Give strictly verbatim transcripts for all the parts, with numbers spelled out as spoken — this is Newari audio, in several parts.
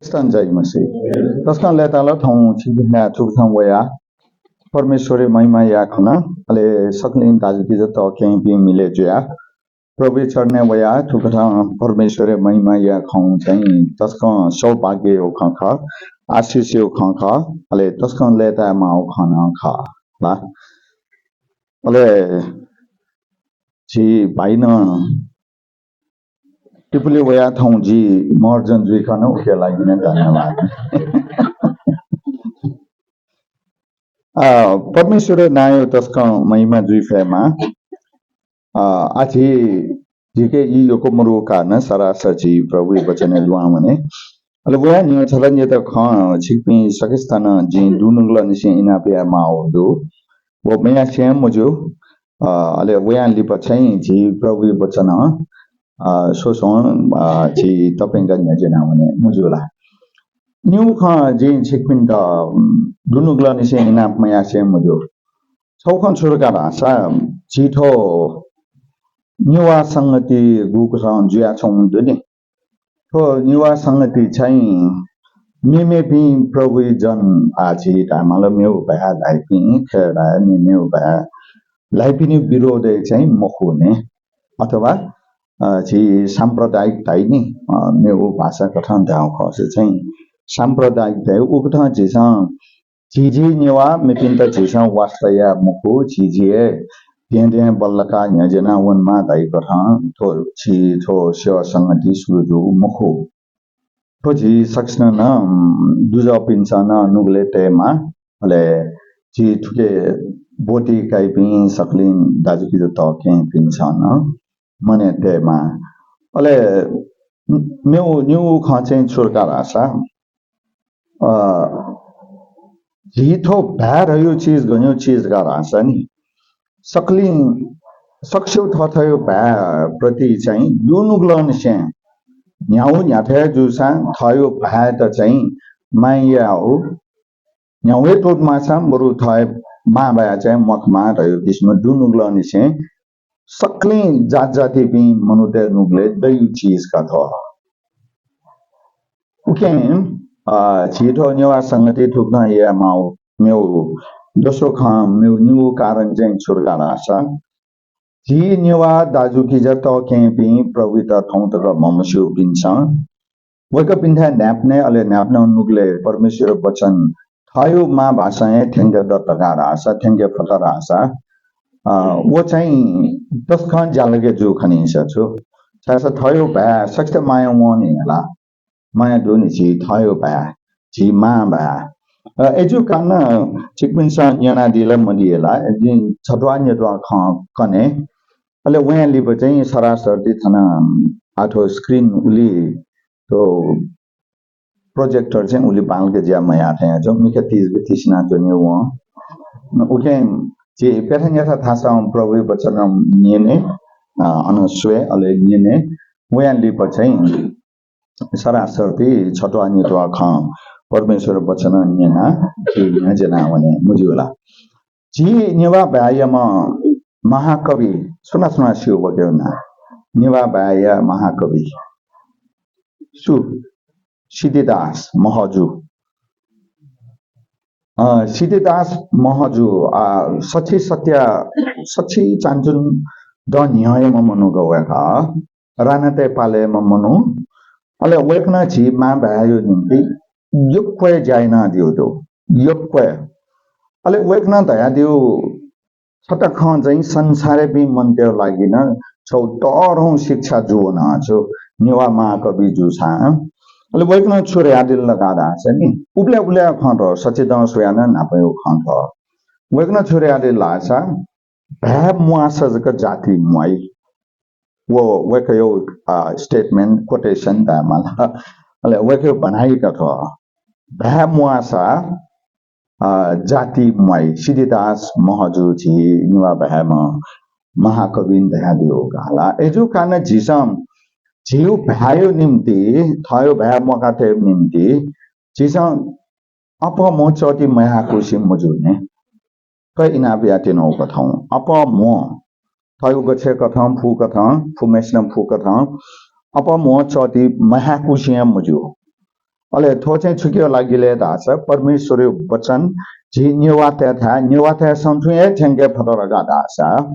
ख्रीष्टं जय मसीह। तसकं लय्ताल थौं छिकपिन्थाय् थुकथं वयाः परमेश्वरया महिमा याये खन, अले सकलें दाजुकिजा तःकेहेँपिं मिलय् जुयाः प्रभुया चरणय् वयाः थुकथं परमेश्वरया महिमा याये खंगु चाहिँ तसकं सौभाग्यया खँ खः, आशिषया खँ खः, अले तसकं लय्तायेमाःगु खँ नं खः ला। अले झी भाइनं त्रिपुलय् वयाः थौं जि महर्जन जुइखन, उकिया लागि नं धन्यवाद। अ, परमेश्वरया नांया तसकं महिमा जुइ फयेमा। अ, आः झी, झीके ई यक्व मदुगु कारणं सरासर झी प्रभुया वचनय् दुहां वने। अले वयाः न्ह्यः छता निता खँ छिकपिं सकसितं नं जिं दुनुगलंनिसें इनाप यायेमाःगु दु। व मयासें मज्यू। अ, अले वयां लिपा चाहिँ झी प्रभुया वचनं, अ, स्वस्वं, अ, झी तप्यंक न्ह्यज्याना वने, मज्यू ला? निगू खँ जिं छिकपिन्त, उम्, दुनुगलंनिसें इनाप मयासें मज्यू। छगू खँ छु धकाः धाःसा, झी थ्व नेवाः संगति गुकथं जुयाच्वंगु दु नि। थ्व नेवाः संगति चाहिँ मेमेपिं प्रभुया जन, आः झी धायेमाल मेगु भाय् धाइपिं, खय् धाये मेमेगु भाय् धाइपिनि विरोधय् चाहिँ मखु नि, अथवा, अ, झी साम्प्रदायिक धाइ नि, अ, मेगु भाषा कथं धायेगु खःसा चाहिँ साम्प्रदायिक धाइ। उकथं झीसं झीझी नेवाः मेपिन्त झीसं वास्ता याये मखु, झीझी हे धेंधें बल्लाकाः न्ह्यज्याना वनेमाः धाइकथं थ्व झी थ्व सेवा संगति सुरु जूगु मखु। थ्व झी सकसिनं नं, उम्, दुजःपिन्सं नं नुगलय् तयेमाः, अले झी थुके ब्वति काइपिं सकलें दाजुकिजा तःकेहेँपिन्सं नं मनय् तयेमाः। अले मेगु, निगू खँ चाहिँ छु धकाः धाःसा, अ, झी थ्व भाय् धयागु चिज गज्याःगु चिज धकाः धाःसा नि, सकलें, सकसिगु थःथःगु भाय् प्रति चाहिँ दुनुगलंनिसें न्ह्यागु न्ह्याथाय् जूसां थःगु भाय्‌यात चाहिँ माया यायेगु, न्ह्यागु हे तुं माःसां बरु थः हे मांभाय् चाहिँ म्वाकेमाः धयागु किसिमं दुनुगलंनिसें सकलें जात जातिपिं मनूतय् नुगलय् दइगु चिज का थ्व। उकिं, अ, झी थ्व नेवाः संगति थुकथं यायेमाःगु मेगु दोस्रो खँ, मेगु निगू कारण चाहिँ छु धकाः धाःसा, झी नेवाः दाजुकिजा तःकेहेँपिं प्रभुयात थौं तक म्हमस्यूपिन्सं वय्कःपिन्थाय् न्हाय्पनय्, अले न्हाय्पनं नुगलय् परमेश्वरया वचन थःगु मांभाषां हे थ्यंके दत धकाः धाःसा, थ्यंके फत धाःसा, अ, व चाहिँ तसकं ज्यालगय् जू खनीसा छु। छाय्‌धाःसा थःगु भाय् सकसित माया वं नि ला। माया दु नि झी थःगु भाय्, झी मांभाय्। अ, अय्‌जूगु कारणं छिकपिन्सं न्यनादी ला मदी ला, जिं छत्वाः नित्वाः खँ कने। अले वयां लिपा चाहिँ सरासरति थन आः थ्व screen उलि थ्व projector चाहिँ उलि बांलाक ज्या मयाः थें च्वं, मिखा तिजि तिसिना च्वनी वं। उकिं झी प्याथंग्याथा थासं प्रभुया वचन न्यने, अ, अन स्वये, अले न्यने। वयां लिपा चाहिँ सरासरति छत्वाः नित्वाः खँ परमेश्वरया वचन न्यनाः झी न्ह्यज्याना वने, मज्यू ला? झी नेवाः भाय्‌याम्ह महाकवि, सुनां सुनां स्यू वय्कःया नां? नेवाः भाय्‌या महाकवि। सु? सिद्धिदास महजु। अ, सिद्धिदास महजु, अ, सछि सत्या, सछि चानचुन दँ न्ह्यःयाम्ह मनू खः वय्कः। राणातय् पालय्‌म्ह मनू। अले वय्कलं झी मांभाय्‌या निंतिं यक्व हे ज्या यानादीगु दु। यक्व हे। अले वय्कलं धयादीगु छता खँ चाहिँ संसारयापिं मनूतय्‌गु लागि नं छगू तःधंगु शिक्षा जूगु नं छु, नेवाः महाकवि जूसां। अले वय्कलं छु धयादिल धकाः धाःसा नि, उबलय् उबलय् खँ थ्व, सछि दँ स्वयाः नं न्हापायागु खँ थ्व। वय्कलं छु धयादिल धाःसा, भाय् म्वाःसा जक जाति म्वाइ। व वय्कःया, अ, statement, quotation धायेमाल। अले वय्कःया भनाइ का थ्व। भाय् म्वाःसा, अ, जाति म्वाइ। सिद्धिदास महजु झी नेवाः भाय्‌म्ह महाकविं धयादीगु खः ला। अय्‌जूगु कारणं झीसं झीगु भाय्‌या निंतिं, थःगु भाय् म्वाका तयेगु निंतिं झीसं अप्वः म्हो चःति मह्याकुसे मज्यू नि। थ्व इनाप यायेत्यनागु कथं अप्वः म्हो, थःगु गछेकथं, फुकथं, फुम्हेसिनं फुकथं अप्वः म्हो चःति मह्याकुसे हे मज्यू। अले थ्व चाहिँ छुकिया लागि ले धाःसा परमेश्वरया वचन झी नेवाःतय्थाय्, नेवाःतय्सं थुं हे थ्यंके फत धकाः धाःसा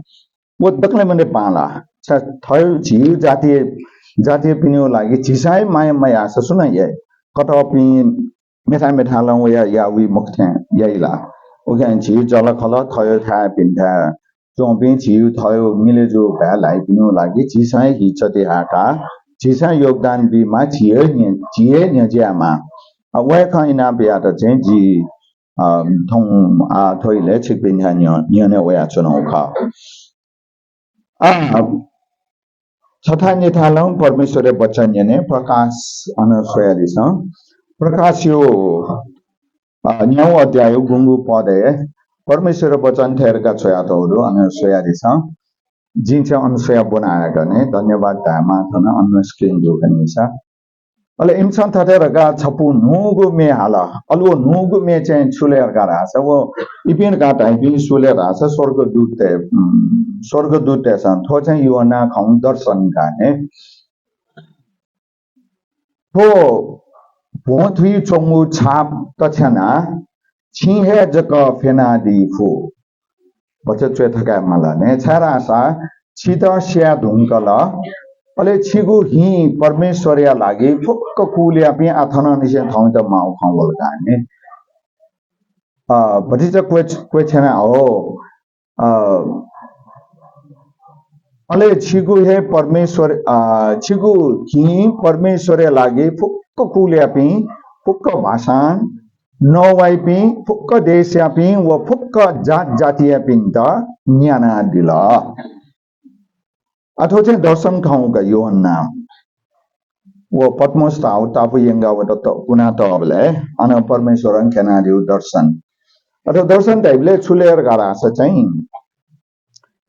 व दकलय् मते बांलाः। छ-, थय् झीगु जातीय, जातीयपिनिगु लागि झीसं हे माया मयाःसा सुनां याइ? कतःपिं मेथाय् मेथाय् लं वयाः याः वइ मखु थें याइ ला? उकिं झी जःलाखःला थःथःपिन्थाय् च्वंपिं झीगु थःगु मिले जूगु भाय् ल्हाइपिनिगु लागि झीसं हे हिचति हाय्काः झीसं योगदान बीमाः, झी हे न्ह्य-, झी हे न्ह्यज्यायेमाः। अ, व हे खँ इनाप यायेत चाहिँ जि, अ, थौं, आ, थ्व इलय् छिकपिन्थाय् न्ह्य-, न्ह्यःने वयाच्वनागु खः। आ, छथाय् निथाय् लं परमेश्वरया वचन न्यने। प्रकाश अन स्वयादिसँ। प्रकाशया, अ, न्यागू अध्यायया गुंगू पदय् परमेश्वरया वचन थथे धकाः च्वयातःगु दु, अन स्वयादिसँ। जिं चाहिँ अन स्वयाः ब्वना हयेगु नि, धन्यवाद धायेमाः थन अन screen दुखनिसा। अले इमिसं थथे धकाः छपु न्हूगु म्ये हाल। अले व न्हूगु म्ये चाहिँ छु ले धकाः धाःसा, व इपिं धकाः धाइपिं सु ले धाःसा स्वर्गदूततय्, उम्, स्वर्गदूततय्सं। थ्व चाहिँ यूहन्नां खंगु दर्शन का नि। थ्व भ्वं थुइ च्वंगु छाप तछ्यानाः छिं हे जक फ्यनादी फु। भचा च्वय् थकायेमाल ने, छाय्धाःसा छित स्याये धुंकल, अले छिगु हिं परमेश्वरया लागि फुक्क कुलयापिं आः थनंनिसें थौंयात माःगु खँ वल का ने। अ, भतिचा क्वय्-, क्वय्छ्याना हो। अ, अले छिगु हे परमेश्वर, अ, छिगु हिं परमेश्वरया लागि फुक्क कुलयापिं, फुक्क भाषां, नवाइपिं, फुक्क देशयापिं व फुक्क जात जातियापिन्त न्यानादिल। अ, थ्व चाहिँ दर्शन खंगु का यूहन्नां। व पत्मोस धाःगु टापु यंकाः वयात त-, कुनातःबलय् अन परमेश्वरं क्यनादीगु दर्शन। अ, थ्व दर्शन धाइबलय् छु ले धकाः धाःसा चाहिँ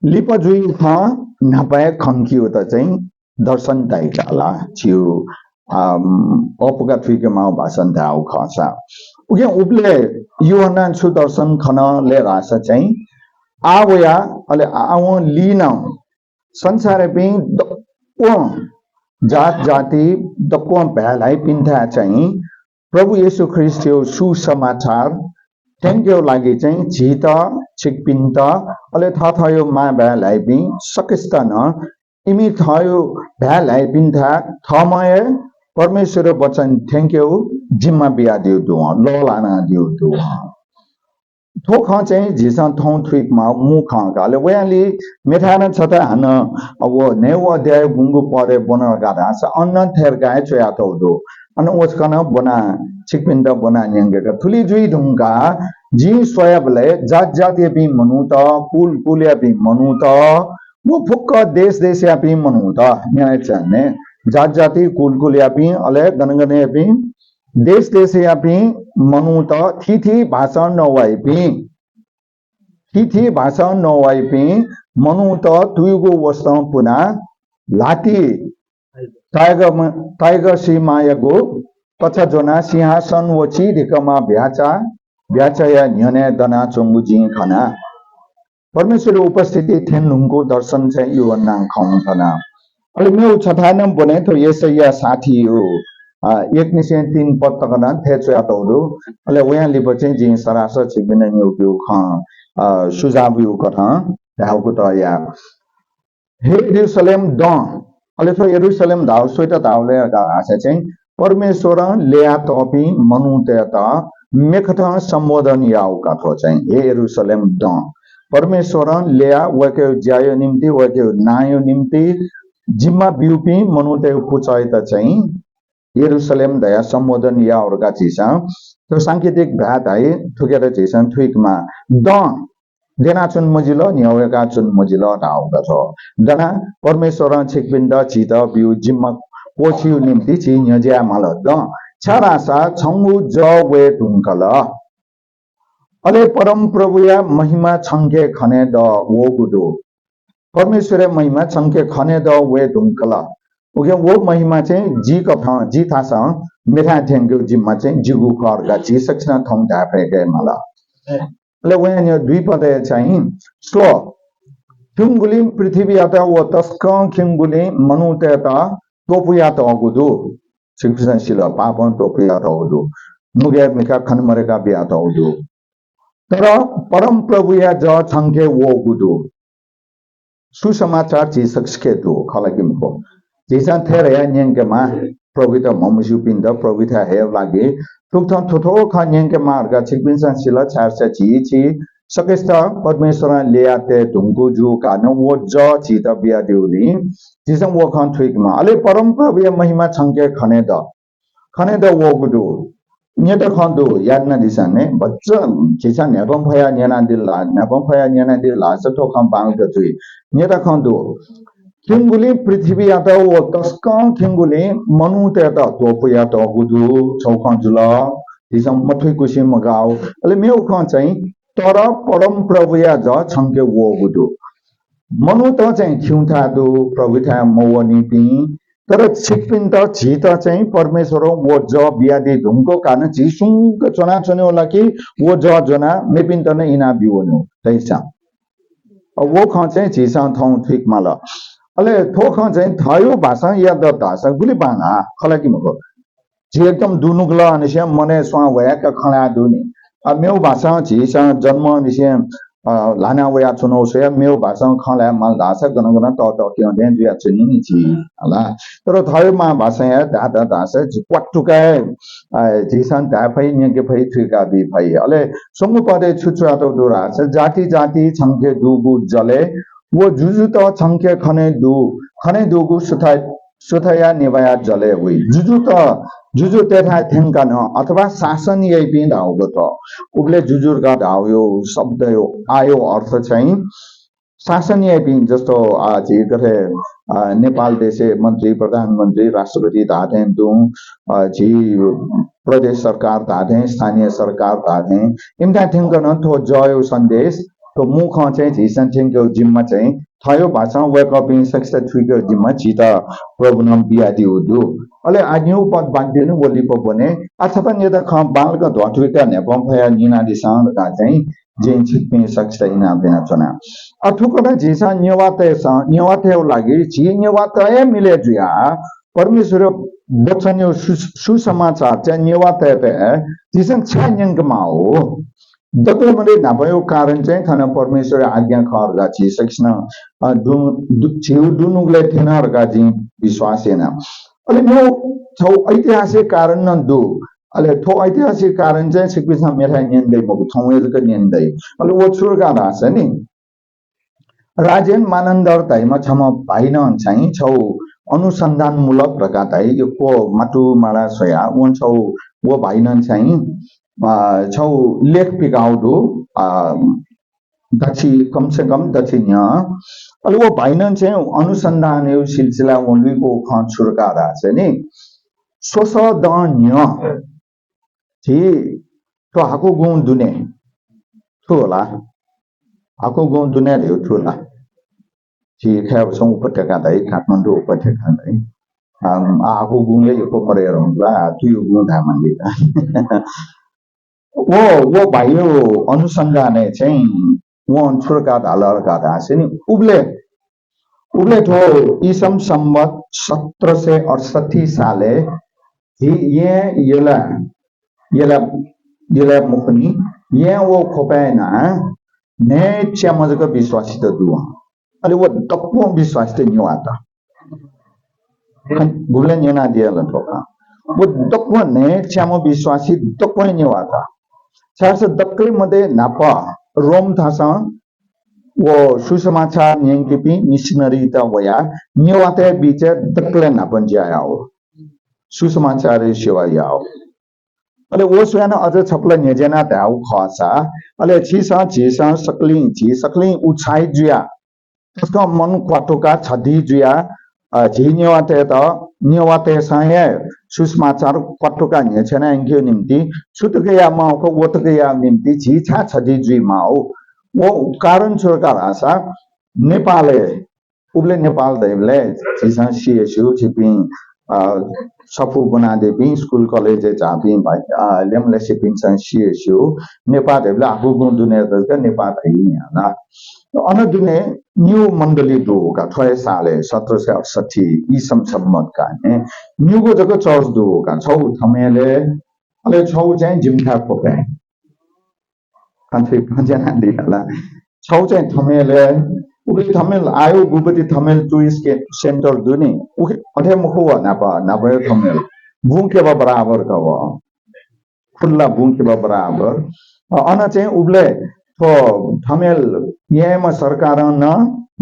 लिपा जुइगु खँ न्हापा हे खंकीगुत चाहिँ दर्शन धाइ का ला, छिगु, अम, अःपुका थुइके माःगु भाषां धाःगु खःसा। उकिं उबलय् यूहन्नां छु दर्शन खन ले धाःसा चाहिँ आः वया, अले आः वं लिनं संसारयापिं दक्वं जात जाति, दक्वं भाय् ल्हाइपिन्थाय् चाहिँ प्रभु येशू ख्रीष्टया सुसमाचार थ्यंकेगु लागि चाहिँ झीत, छिकपिन्त, अले थःथःगु मांभाय् ल्हाइपिं सकसित नं इमि थःगु भाय् ल्हाइपिन्थाय् थःम्हं हे परमेश्वरया वचन थ्यंकेगु जिम्मा बियादीगु दु, लःल्हानादीगु दु। थ्व खँ चाहिँ झीसं थौं थुइकेमाःगु मू खँ का। अले वयालि मेथाय् नं छथाय् हानं व न्हय्गू अध्याय गुंगू पदय् ब्वन धकाः धाःसा अन नं थथे धकाः हे च्वयातःगु दु। अन व छकः नं ब्वना, छिकपिन्त ब्वना न्यंके का। थुलि जुइ धुंकाः जिं स्वयाबलय् जात जातियापिं मनूत, कुल कुलयापिं मनूत, व फुक्क देश देशयापिं मनूत, न्यनादिसँ ने, जात जाति, कुल कुलयापिं, अले गन गनयापिं, देश देशयापिं मनूत, थीथी भाषां नवाइपिं, थीथी भाषां नवाइपिं मनूत तुयुगु वसतं पुनाः ल्हातिइ ताय्ग-, ताय्गसिमायागु कछा ज्वनाः सिंहासन व चिधिकःम्ह भ्याचा, भ्याचाया न्ह्यःने दनाच्वंगु जिं खना। परमेश्वरया उपस्थिति थ्यने धुंकूगु दर्शन चाहिँ यूहन्नां खंगु खना। अले मेगु छथाय् नं ब्वने, थ्व यशैया साठीया, अ, एक निसें तीन पद तक नं थथे च्वयातःगु दु। अले वयां लिपा चाहिँ जिं सरासर छिकपिन्त न्यंकेगु खँ, अ, सुझाव बीगु कथं धायेगु तया। हे यरूशलेम दँ, अले थ्व यरूशलेम धाःगु सुयात धाःगु ले धाःसा चाहिँ परमेश्वरं ल्ययातःपिं मनूतय्त मेखतं सम्बोधन याःगु का थ्व चाहिँ, हे यरूशलेम दँ। परमेश्वरं ल्ययाः वय्कःया ज्याया निंतिं, वय्कःया नांया निंतिं जिम्मा ब्यूपिं मनूतय्गु पुचःयात चाहिँ यरूशलेम धयाः सम्बोधन याःगु धकाः झीसं थ्व सांकेतिक भाय् धाइ, थुकियात झीसं थुइकेमाः। दँ, द्यनाच्वने मजिल, न्ह्यः वय्काच्वने मजिल धाःगु का थ्व। दनाः परमेश्वरं छिकपिन्त झीत ब्यूगु जिम्मा क्वःछियेगु निंतिं झी न्ह्यज्याये माल। दँ, छाय्धाःसा छंगु जः वये धुंकल। अले परमप्रभुया महिमा छंके खनेदः वःगु दु। परमेश्वरया महिमा छंके खनेदः वये धुंकल। उकिं व महिमा चाहिँ जि कथं, जि थासं मेथाय् थ्यंकेगु जिम्मा चाहिँ जिगु खः धकाः झी सकसिनं थौं धाये फय्के माल। अले वयां न्ह्यः दुई पदय् चाहिँ स्व, खिउँगुलिं पृथ्वीयात व तसकं खिउँगुलिं मनूतय्त त्वपुयातःगु दु। छिकपिन्सं सिल, पापं त्वपुयातःगु दु, नुगः मिखा खने मदय्‌का बियातःगु दु। तर परमप्रभुया जः छंके वःगु दु। सुसमाचार झी सकसिके दु, खः ला कि मखु? झीसं थथे धयाः न्यंकेमाः, प्रभुयात म्हमस्यूपिन्त प्रभुयाथाय् हयेगु लागि थुकथं थ्व थ्व खँ न्यंकेमाः धकाः छिकपिन्सं सिल, छाय्‌धाःसा झी छि सकसित परमेश्वरं ल्ययातये धुंकूगु जूगु कारणं व जः झीत बियादीगुलिं झीसं व खँ थुइकेमाः। अले परमप्रभुया महिमा छंके खनेदु, खनेदु वःगु दु। न्यत खँ दु, यानादिसँ ने। भचा झीसं न्हाय्‌पं फयाः न्यनादिल ला, न्हाय्‌पं फयाः न्यनादिल धाःसा थ्व खँ बांलाक जुइ। न्यत खँ दु। खिउँगुलिं पृथ्वीयात व तसकं खिउँगुलिं मनूतय्‌त त्वपुयातःगु दु। छगू खँ जुल, झीसं मथुइकुसे मगाः। अले मेगु खँ चाहिँ, तर परमप्रभुया जः छंके वःगु दु। मनूत चाहिँ खिउँथाय् दु, प्रभुथाय् मवःनिपिं, तर छिकपिन्त, झीत चाहिँ परमेश्वरं व जः बियादी धुंकूगु कारणं झी सुंक च्वनाच्वनेगु ला कि व जः ज्वनाः मेपिन्त नं इनाबी वनेगु। अय्‌सा व खँ चाहिँ झीसं थौं थुइकेमाल। अले थ्व खँ चाहिँ थःगु भाषां यात धाःसा गुलि बांलाः, खः ला कि मखु? झी एकदम दुनुगलंनिसें मनय् स्वां वयाः का खँ ल्हाये दु नि। अ, मेगु भाषां झीसं जन्मंनिसें, अ, ल्हाना वयाच्वनागु स्वयाः मेगु भाषां खँ ल्हाये माल धाःसा गन गन ततःकेगु थें जुयाच्वनी नि झी, हला। तर थःगु मांभाषां हे धात धाःसा झी क्वातुकाय्, अ, झीसं धाये फइ, न्यंके फइ, थुइका बी फइ। अले स्वंगू पदय् छु च्वयातःगु दु धाःसा, जाति जाति छंके दुगु जलय् व जुजुत छंके खने दु, खने दुगु सुथ सुथया निभाया जलय् वइ। जुजुत, जुजुतय्‌थाय् थ्यंकन अथवा शासन याइपिं धाःगु दु। उबलय् जुजु धकाः धाःगु शब्दया आःगु अर्थ चाहिँ शासन याइपिं, जस्तो, आ, झी गथे, आ, नेपाल देशय् मन्त्री, प्रधानमन्त्री, राष्ट्रपति धाःथें तुं, आ, झी प्रदेश सरकार धाःथें, स्थानीय सरकार धाःथें, इमिथाय् थ्यंकन थ्व जःया सन्देश, थ्व मू खँ चाहिँ झीसं थ्यंकेगु जिम्मा चाहिँ थःगु भाषां वय्‌कःपिं सकसित थुइकेगु जिम्मा झीत प्रभुं नं बियादीगु दु। अले आः निगू पद बाकी दनि, व लिपा ब्वने। आः छता न्यत खँ बांलाक ध्वाथुइकाः न्हाय्‌पं फयाः न्यनादिसँ धकाः चाहिँ जिं छिकपिं सकसित इनाप यानाच्वना। अ, थुकथं झीसं नेवाःतय्‌सं, नेवाःतय्‌गु लागि झी नेवाःत हे मिलय् जुयाः परमेश्वरया वचनया सु-, सुसमाचार चाहिँ नेवाःतय्‌त झीसं छाय् न्यंकेमाःगु? दकलय् मध्ये न्हापायागु कारण चाहिँ थन परमेश्वरया आज्ञा खः धकाः झी सकसिनं, अ, दु-, दु-, झीगु दुनुगलय् थ्यन धकाः जिं विश्वास याना। अले मेगु छगू ऐतिहासिक कारण नं दु। अले थ्व ऐतिहासिक कारण चाहिँ छिकपिन्सं मेथाय् न्यने दइ मखु, थौंया जक न्यने दइ। अले व छु धकाः धाःसा नि, राजेन मानन्धर धाइम्ह छम्ह भाइनं चाहिँ छगू अनुसन्धानमूलक धकाः धाइ, यक्व मातुमाला स्वयाः वं छगू, व भाइनं चाहिँ, अ, छगू लेख पिकाःगु दु, अ, दछि, कम से कम दछि न्ह्यः। अले व भाइनं चाहिँ अनुसन्धानया सिलसिलाय् वं लुइकूगु खँ छु धकाः धाःसा नि, स्वसः दँ न्ह्यः झी थ्व हाकुगुं दुने छु होला? हाकुगुं दुने धइगु छु होला? झी खय्‌बसं उपत्यका धाइ, काठमाडौं उपत्यका धाइ। अम, आ, हाकुगुंया यक्व मदय् धुंकल, आ, तुयुगुं धायेमाली का। व, व भाइया अनुसन्धानय् चाहिँ वं छु धकाः धाल धकाः धाःसा नि, उबलय्, उबलय् थ्व ईसं संवत् सत्र सय अठसट्ठी सालय् झी येँ यला, यला, यला मखु नि, येँ व ख्वपय् नं न्हय्‌च्याम्ह जक विश्वासीत दु। अले व दक्वं विश्वासीत नेवाःत। खन गुबलें न्यनादिया ला थ्व खँ। व दक्वं न्हय्‌च्याम्ह विश्वासी दक्वं नेवाःत। छाय्‌धाःसा दकलय् मध्ये न्हापा रोम थासं व सुसमाचार न्यंकीपिं मिशनरीत वयाः नेवाःतय् बिचय् दकलय् न्हापा ज्या याःगु। सुसमाचारया सेवा याःगु। अले व स्वयाः नं अझ छपलं न्ह्यज्यानाः धायेगु खःसा, अले छिसं, झीसं सकलें, झी सकलें उत्साहित जुयाः, तसकं मन क्वातुकाः छधी जुयाः, अ, झी नेवाःतय्‌त, नेवाःतय्‌सं हे सुसमाचार क्वातुकाः न्ह्यछ्याना यंकेगु निंतिं छु तक यायेमाःगु खः, व तक यायेगु निंतिं झी छाय् छधी जुइमाःगु? व कारण छु धकाः धाःसा नेपालय् उबलय् नेपाल धाइबलय् झीसं सिया स्यू, छिपिं अ, सफू ब्वनादीपिं, स्कुल कलेजय् झाःपिं भाइ, अ, ल्यमल्यासेपिन्सं सिया स्यू, नेपाः धाइबलय् आगुगुं दुने जक नेपाः धाइ न्ह्याः ला। अन दुने निगू मण्डली दु का, थ्व हे सालय् सत्र सय अठसट्ठी ईसं सम्वत का, निगू जक चर्च दु का, छगू थमेलय्, अले छगू चाहिँ जिमिथाय् ख्वपय्। अथे खँ ज्यानादी हला। छगू चाहिँ थमेलय्, उबलय् थमेल आयो गुबति थमेल टुरिस्ट के-, सेन्टर दु नि, उखे-, अथे मखु व न्हापा, न्हापा हे थमेल। बुँ केबा बराबर का व। खुल्ला बुँ केबा बराबर। अ, अन चाहिँ उबलय् थ्व थमेल यायेमा सरकारं नं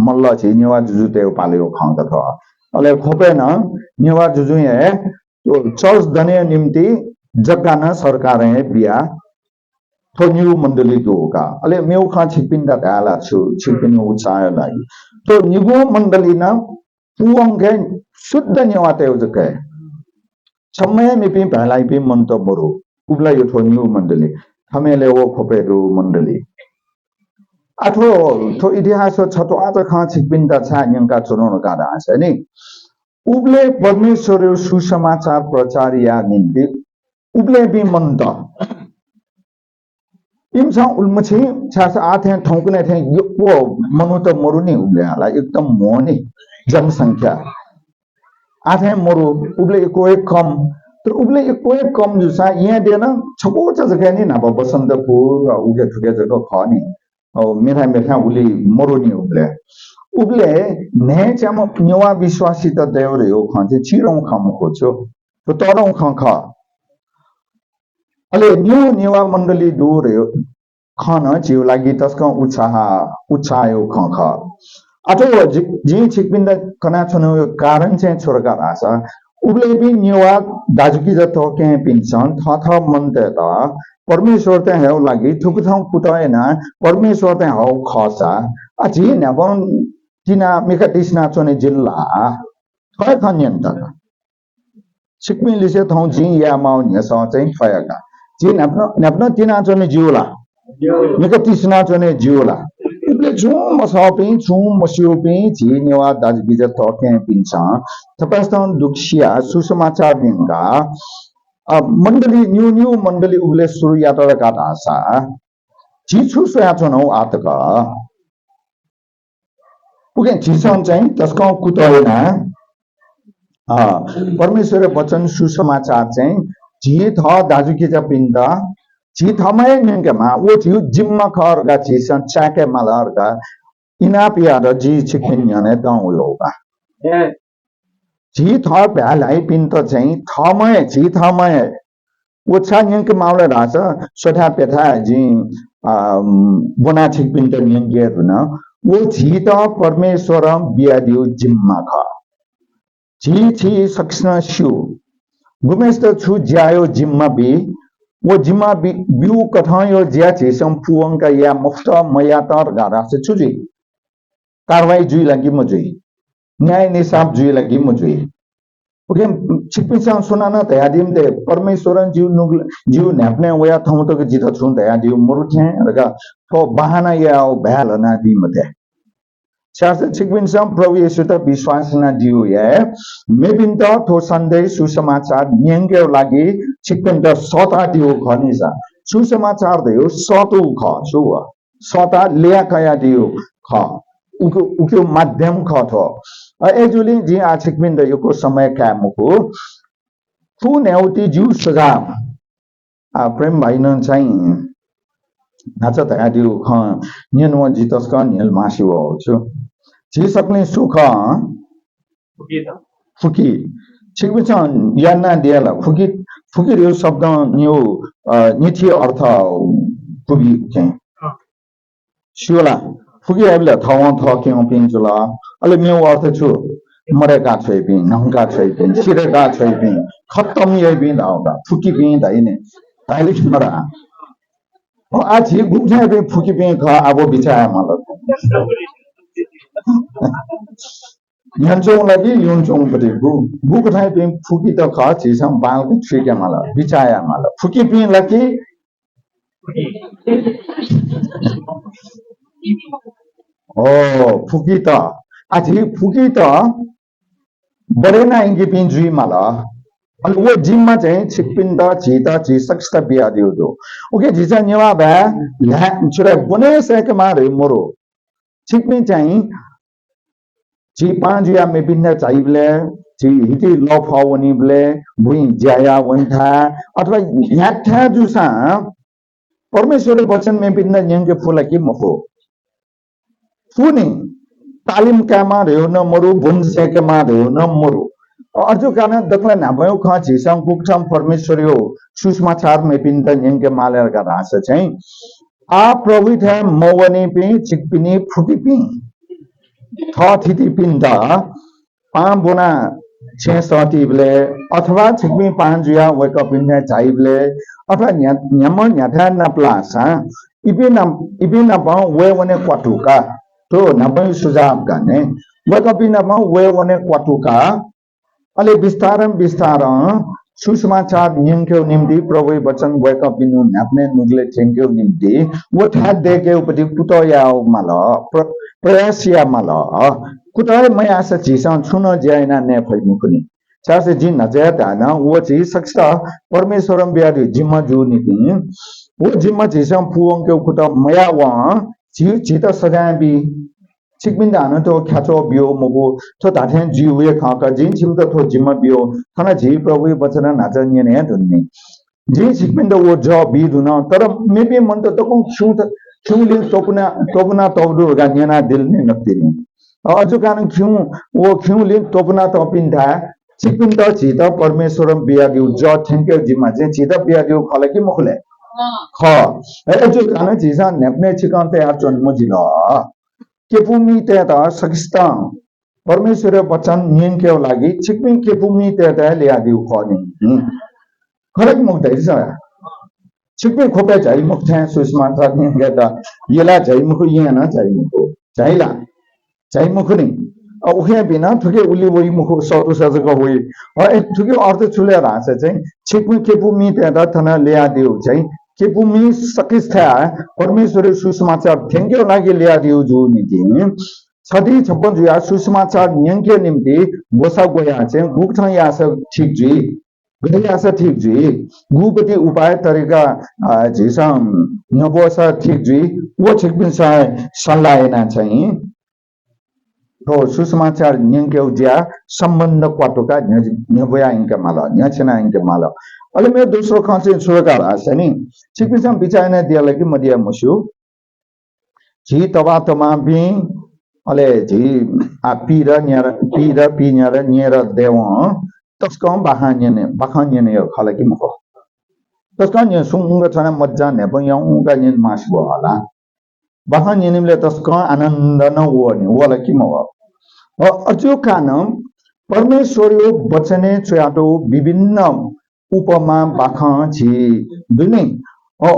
मल्ल झी नेवाः जुजुतय् पालेगु खँ का थ्व। अले ख्वपय् नं नेवाः जुजुं हे चर्च दनेया निम्ति जग्गा नं सरकारं हे बिया। थ्व निगू मण्डली दु का। अले मेगु खँ छिकपिन्त धाये ला छु, छिकपिनिगु उत्साहया लागि। थ्व निगू मण्डली नं पूवंके शुद्ध नेवाःतय् जक हे। छम्ह हे मेपिं भाय् लाइपिं मनूत मरु। उबलय् थ्व निगू मण्डली। थमेलय् व ख्वपय् दु मण्डली। आ थ्व, थ्व इतिहास छत्वाःचा खँ छिकपिन्त छाय् न्यंका च्वनागु का धाःसा नि, उबलय् परमेश्वरया सुसमाचार प्रचार याये निम्ति उबलय्‌पिं मनूत इमिसं उलिमछि छाय्‌धाःसा आः थें थौंकन्हय् थें यक्व मनूत मरु नि उबलय् हला, एकदम म्हो नि जनसंख्या। आः थें मरु, उबलय् यक्व हे कम। तर उबलय् यक्व हे कम जूसा येँ देन छक्वःचा जक नि न्हापा बसन्तपुर, उखे थुखे जक खः नि। अ, मेथाय् मेथाय् उलि मरु नि उबलय्। उबलय् न्हय्‌च्याम्ह नेवाः विश्वासीत दयेगु धयागु खँ चाहिँ चिधंगु खँ मखु छु, थ्व तःधंगु खँ खः। अले निगू नेवाः मण्डली दु धयागु खँ नं झीगु लागि तसकं उत्साह, उत्साहयागु खँ खः। अथवा जि-, जिं छिकपिन्त कनाच्वनागु कारण चाहिँ छु धकाः धाःसा, उबलय्‌पिं नेवाः दाजुकिजा तःकेहेँपिन्सं थःथः मनूतय्‌त परमेश्वरं हयेगु लागि थुकथं कुतः यानाः परमेश्वरं हःगु खःसा, आ, झी न्हाय्‌पं तिनाः मिखा तिसिना च्वने जिल ला? थ्व हे खँ न्यनेत का। छिकपिं लिसे थौं जिं याये माःगु न्ह्यसः चाहिँ थ्व हे का। झी न्हाय्‌पनं, न्हाय्‌पनं तिनाच्वने ज्यू ला? मिखा तिसिना च्वने ज्यू ला? उबलय् छुं मसःपिं, छुं मस्यूपिं झी नेवाः दाजुकिजा तःकेहेँपिन्सं थपाय्‌सं दुःख सियाः सुसमाचार न्यंकाः, अ, मण्डली, निगू निगू मण्डली उबलय् सुरु यात धकाः धाःसा झी छु स्वयाच्वनागु आः तक? उकिं झीसं चाहिँ तसकं कुतः यानाः, अ, परमेश्वरया वचन सुसमाचार चाहिँ झी थः दाजुकिजापिन्त झी थःम्हं हे न्यंकेमाः, व झीगु जिम्मा खः धकाः झीसं चाय्‌के माल धकाः इनाप यायेत जि छिकपिनि न्ह्यःने दं वयागु का। झी थः भाय् ल्हाइपिन्त चाहिँ थःम्हं हे, झी थःम्हं हे व छाय् न्यंके माःगु धाःसा स्वथाय् प्यथाय् जिं, अ, ब्वनाः छिकपिन्त न्यंके धुन। व झीत परमेश्वरं बियादीगु जिम्मा खः। झी, झी सकसिनं स्यू, गुम्हेसित छु ज्याया जिम्मा बी, व जिम्मा बी-, ब्यूकथंया ज्या झीसं पूवंकाः याये मफुत, मयात धकाः धाःसा छु जुइ? कारवाही जुइ ला कि मजुइ? न्याय निसाफ जुइ ला कि मजुइ? उकिं छिकपिन्सं सुनानं धयादी मते, परमेश्वरं जिगु नुगल-, जिगु न्हाय्‌पनय् वयाः थौं तक जितः छुं धयादीगु मरु थें धकाः थ्व बहाना यायेगु भाय् ल्हानादी मते। छाय्‌धाःसा छिकपिन्सं प्रभु येशूयात विश्वास यानादीगु हे मेपिन्त थ्व सन्देश सुसमाचार न्यंकेगु लागि छिकपिन्त सःतादीगु खः नि सा। सुसमाचार धयागु सःतूगु खः, छु व? सःताः ल्यया कयादीगु खः। उके, उके माध्यम खः थ्व। अ, अय्‌जूगुलिं जिं आः छिकपिन्त यक्व समय काये मखु। थ्व न्ह्यागुति जिगु सुझाव। आ, प्रेम भाइनं चाहिँ न्हाचः धयादीगु खँ न्यनाः जि तसकं न्ह्यलमासे वःगु छु। झी सकलें सु खः? फुकी। छिकपिन्सं यानादिया ला? फुकी, फुकी धयागु शब्दं निगू, अ, निथी अर्थ गुबि उकें? स्यू ला? फुकी धाइबलय् थवं थः क्यंपिं जुल। अले मेगु अर्थ छु? मदय्‌का छ्वइपिं, न्हंका छ्वइपिं, सिधय्‌का छ्वइपिं, खतम याइपिं धाःगु का। फुकीपिं धाइ नि। धाइले कि मदु? अ, आः झी गुकथंपिं फुकीपिं खः, आः व बिचाः याये माल। न्ह्यःने च्वंगु ला कि युने च्वंगु पति गु, गुकथंपिं फुकीत खः, झीसं बांलाक थुइके माल, बिचाः याये माल। फुकीपिं ला कि ओ, फुकीत। आः झी फुकीत बढे याना यंकीपिं जुइमाल। अले व जिम्मा चाहिँ छिकपिन्त, झीत, झी सकसित बियादीगु दु। उकिं झीसं नेवाः भाय् ल्हाये, छु धाये, ब्वने सय्‌केमाः धइगु मरु। छिकपिं चाहिँ झी पाहां जुयाः मेपिन्त झाइबलय्, झी हिति लःफः वनीबलय्, बुँइ ज्या याः वनेथाय्, अथवा न्ह्याथाय् जूसां परमेश्वरया वचन मेपिन्त न्यंके फु ला कि मफु? फु नि। तालिम कायेमाः धइगु नं मरु, ब्वने सय्‌केमाः धइगु नं मरु। अ, अज्याःगु कारणं दकलय् न्हापांगु खँ झीसं गुकथं परमेश्वरया सुसमाचार मेपिन्त न्यंके माल धकाः धाःसा चाहिँ, आः प्रभुयाथाय् मवनीपिं छिकपिनि फुकिपिं थःथितिपिन्त पाहां ब्वनाः छेँय् सःतीबलय्, अथवा छिकपिं पाहां जुयाः वय्‌कःपिन्थाय् झाइबलय्, अथवा न्ह्या-, न्ह्याम्ह न्ह्याथाय् नापलाःसां इपिं नाप, इपिं नाप वये वने क्वातुका। थ्व न्हापांगु सुझाव का नि। वय्‌कःपिं नाप वये वने क्वातुका। अले बिस्तारं बिस्तारं सुसमाचार न्यंकेगु निंतिं, प्रभुया वचन वय्‌कःपिनिगु न्हाय्‌पनय् नुगलय् थ्यंकेगु निंतिं व थाय् दय्‌केगु पति कुतः यायेमाल, प्र-, प्रयास यायेमाल। कुतः हे मयाःसा झीसं छुं नं ज्या यानाः नये फइ मखु नि। छाय्‌धाःसा जिं न्हाचः हे धाये नं, व झी सकसित परमेश्वरं बियादीगु जिम्मा जूगु निंतिं, व जिम्मा झीसं पूवंकेगु कुतः मयावं झी, झीत सजाँय बी। छिकपिन्त हानं थ्व ख्याच्वः ब्यूगु मखु, थ्व धात्थें जुइ हे खः का, जिं छिमित थ्व जिम्मा ब्यूगु। थन झी प्रभुया वचन न्हाचः न्यने हे धुन नि। जिं छिकपिन्त व जः बी धुन, तर मेपिं मनूत दक्वं खिउँत, खिउँलिं त्वपुना, त्वपुना तःगु दु धकाः न्यनादिल नि नकतिनि। अ, अज्याःगु कारणं खिउँ, व खिउँलिं त्वपुना तःपिन्थाय् छिकपिन्त झीत परमेश्वरं बियादीगु जः थ्यंकेगु जिम्मा चाहिँ झीत बियादीगु खः ला कि मखु ले? खः। अ, अज्याःगु कारणं झीसं न्हाय्‌पनय् चिकं तयाच्वने मजिल। केपुमितय्‌त सकसितं परमेश्वरया वचन न्यंकेगु लागि छिकपिं केपुमितय्‌त हे ल्ययादीगु खः नि। खः ला कि मखु धाइ सा? छिकपिं ख्वपय् झाइ मखु थें सुसमाचार न्यंकेत यला झाइ मखु, येँ नं झाइ मखु। झाइ ला? झाइ मखु नि। अ, उखें बिना थुके उलि वइ मखु, सतुसा जक वइ। अ, ए, थुके अर्थ छु ले धाःसा चाहिँ छिकपिं केपुमितय्‌त थन ल्ययादीगु चाहिँ केपुमि सकसिथाय् परमेश्वरया सुसमाचार थ्यंकेगु लागि ल्ययादीगु जूगु निंतिं छधी छप्पँ जुयाः सुसमाचार न्यंकेगु निंतिं ग्वसाः ग्वयाः चाहिँ गुकथं याःसा ठीक जुइ, गथे याःसा ठीक जुइ, गुपति उपाय तरिका, अ, झीसं न्ह्यब्वःसा ठीक जुइ, व छिकपिन्सं सल्लाह यानाः चाहिँ थ्व सुसमाचार न्यंकेगु ज्या सम्बन्ध क्वातुका न्ह्य-, न्ह्यब्वया यंके माल, न्ह्यछ्यना यंके माल। अले मेगु दोस्रो खँ चाहिँ छु का धाःसा नि, छिकपिन्सं बिचाः यानादिया ला कि मदिया मस्यू। झी तबातमापिं, अले झी आ पीर न्यार, पीर पीन्यार न्येर दयेवं तसकं बाखं न्यने, बाखं न्यने खः ला कि मखु? तसकं न्यने, सुंक च्वनाः मज्जां न्हाय्‌पं याउँक न्यने मास्ति वः हला। बाखं न्यनेबलय् तसकं आनन्द नं वः नि, वः ला कि मवः? अ, अज्याःगु कारणं परमेश्वरया वचनय् च्वयातःगु विभिन्न उपमा बाखं झी दु नि। अ,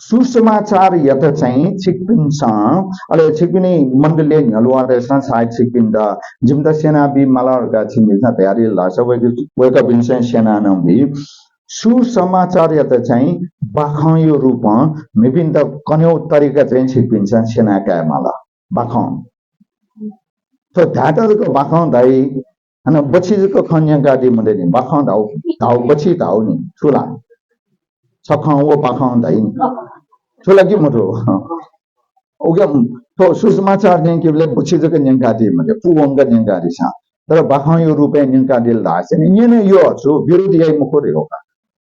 सुसमाचारयात चाहिँ छिकपिन्सं, अले छिकपिनि मण्डलीया न्ह्यलुवातय्‌सं सायद छिकपिन्त जिमित स्यनाबी माल धकाः छिकपिन्सं धयादिल धाःसा वय्‌क-, वय्‌कःपिन्सं स्यना नं बी। सुसमाचारयात चाहिँ बाखंया रूपं मेपिन्त कनेगु तरिका चाहिँ छिकपिन्सं स्यना काये माल। बाखं। थ्व धायेत जक बाखं धाइ, हानं बछि जक खँ न्यंकादी मते नि, बाखं धाउ, धाउ बछि धाउ नि, छु ला? छखं व बाखं धाइ नि। छु ला कि मथु? उकिं थ्व सुसमाचार न्यंकेबलय् बछि जक न्यंकादी मते, पूवंक न्यंकादिसँ। तर बाखंया रूपय् न्यंकादिल धाःसा नि न्यने यः, छु विरोध याइ मखु रे हो का।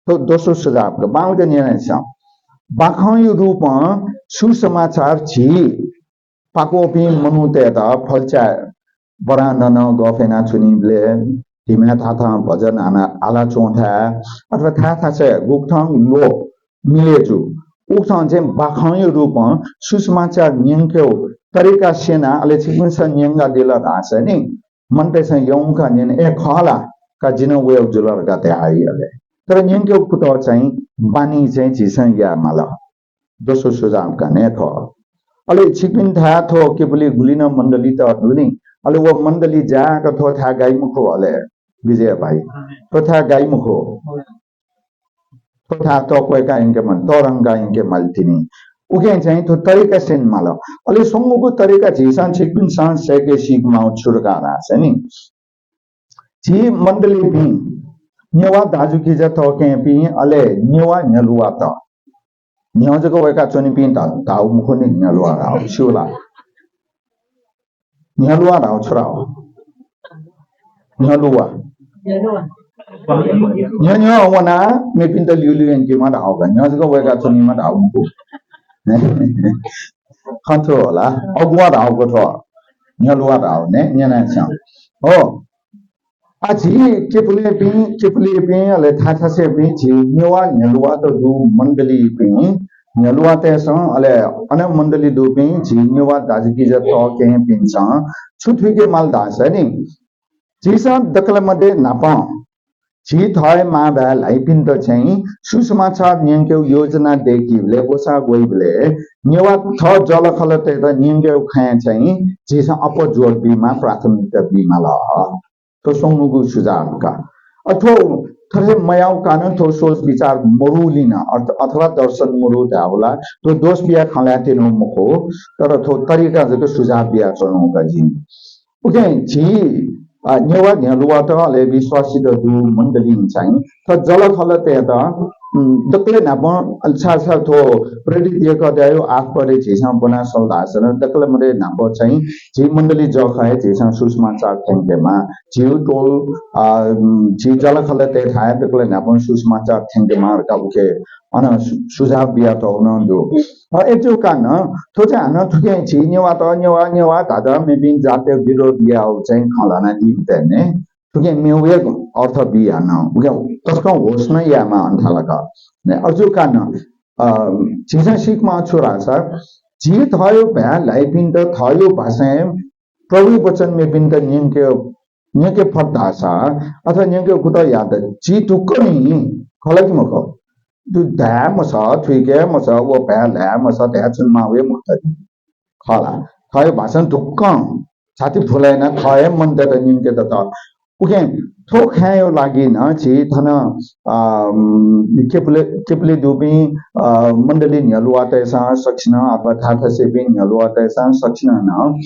थ्व दोस्रो सुझाव का, बांलाक न्यनादिसँ। बाखंया रूपं सुसमाचार झी पाक्वःपिं मनूतय्‌त फल्चाय् बरां नं गफ यानाच्वनीबलय्, धिमय् थाथां भजन हाना, हालाच्वंथाय् अथवा थाय् थासय् गुकथं ल्वः मिले जू, उकथं चाहिँ बाखंया रूपं सुसमाचार न्यंकेगु तरिका स्यना, अले छिकपिन्सं न्यंकादिल धाःसा नि, मनूतय्‌सं यंक न्यने, ए, खः ला, का जि नं वयेगु जुल धकाः धयाहइ अले। तर न्यंकेगु कुतः चाहिँ बानी चाहिँ झीसं याये माल। दोस्रो सुझाव का नि थ्व। अले छिकपिन्थाय् थ्व केपुलिइ गुलि नं मण्डलीत दु नि, अले व मण्डली जाय्‌क थ्व थाय् गाइ मखु अले विजय भाइ, थ्व थाय् गाइ मखु। थ्व थाय् तक्वय्‌का यंके माल, तःधंका यंके माल तिनि। उकिं चाहिँ थ्व तरिका स्यने माल। अले स्वंगूगु तरिका झीसं छिकपिन्सं सय्‌के सीके माःगु छु धकाः धाःसा नि, झी मण्डलीपिं नेवाः दाजुकिजा तःकेहेँपिं, अले नेवाः न्ह्यलुवात, न्ह्यः जक वय्‌का च्वनीपिं धा-, धाउ मखु नि, न्ह्यलुवा धाउ, स्यू ला? न्ह्यलुवा धाउ छु धाउ? न्ह्यलुवा। न्ह्यः न्ह्यः वनाः मेपिन्त ल्यूल्यू यंकीम्ह धाउ का, न्ह्यः जक वय्‌का च्वनीम्ह धाउ मखु। खँ थ्व होला, अगुवा धाउगु थ्व, न्ह्यलुवा धाउ ने, न्यना छ्यं। हो। आ, झी केपुलेपिं, केपुलेपिं, अले थाथासेपिं, झी नेवाः न्ह्यलुवात दु मण्डलीपिं, न्ह्यलुवातय्‌सं, अले अन मण्डली दुपिं, झी नेवाः दाजुकिजा तःकेहेँपिन्सं छु थुइके माल धाःसा नि, झीसं दकलय् मध्ये न्हापां झी थः हे मांभाय् ल्हाइपिन्त चाहिँ सुसमाचार न्यंकेगु योजना दय्‌कीबलय्, ग्वसाः ग्वइबलय् नेवाः थः जःलाखःलातय्‌त न्यंकेगु खँय् चाहिँ झीसं अप्वः जोड बीमाः, प्राथमिकता बीमाल। थ्व स्वंगूगु सुझाव का। अ, थ्व थथे मयाउ का नं, थ्व सोच विचार मरुलिं नं, अर्थ-, अथवा दर्शन मरु धायेबलय् थ्व दोष बिया खँ ल्हायेत्यनु मखु, तर थ्व तरिका जक सुझाव बियाच्वनु का जिं। उकिं झी, अ, नेवाः न्ह्यलुवात अले विश्वासीत दु मण्डलीं चाहिँ थः जःलाखःलातय्‌त, उम्, दकलय् न्हापां, अ, छाय् छाय् थ्व प्रेरित यःकथंयागु आखः पढे झीसं ब्वना सल धाःसा नं दकलय् मध्ये न्हापां चाहिँ झी मण्डली जःखः हे झीसं सुसमाचार थ्यंकेमाः। झीगु टोल, अ, उम्, झी जःलाखःलातय्‌थाय् दकलय् न्हापां सुसमाचार थ्यंकेमाः धकाः उके अन सु-, सुझाव बियातःगु नं दु। अ, अय्‌जूगु कारणं थ्व चाहिँ हानं थुकिं झी नेवाःत नेवाः, नेवाः धात मेपिं जातय् विरोध याउ चाहिँ खँ ल्हानादीपिन्त ने थुकिं मेगु हे अर्थ बी हानं। उकिं तसकं होस नं यायेमाः अन थाला का। ने, अय्‌जूगु कारणं, अ, झीसं सीकेमाः छु धाःसा, झी थःगु भाय् ल्हाइपिन्त थःगु भाषां प्रभुया वचन मेपिन्त न्यंके, न्यंके फत धाःसा, अथवा न्यंके कुतः यात, झी धुक्कं नि, खः ला कि मखु? दु धाये मसः, थुइके मसः, व भाय् ल्हाये मसः धयाच्वनेमाः वये मखुत नि। खः ला? थःगु भाषां धुक्कं छाति फुलाय् यानाः थः हे मनूतय्‌त न्यंके दत। उकिं थ्व खँय् लागि नं झी थन, अ, उम्, केपुले, केपुले दुपिं, अ, मण्डली न्ह्यलुवातय्‌सं सकसिनं अथवा थाथासेपिं न्ह्यलुवातय्‌सं सकसिनं नं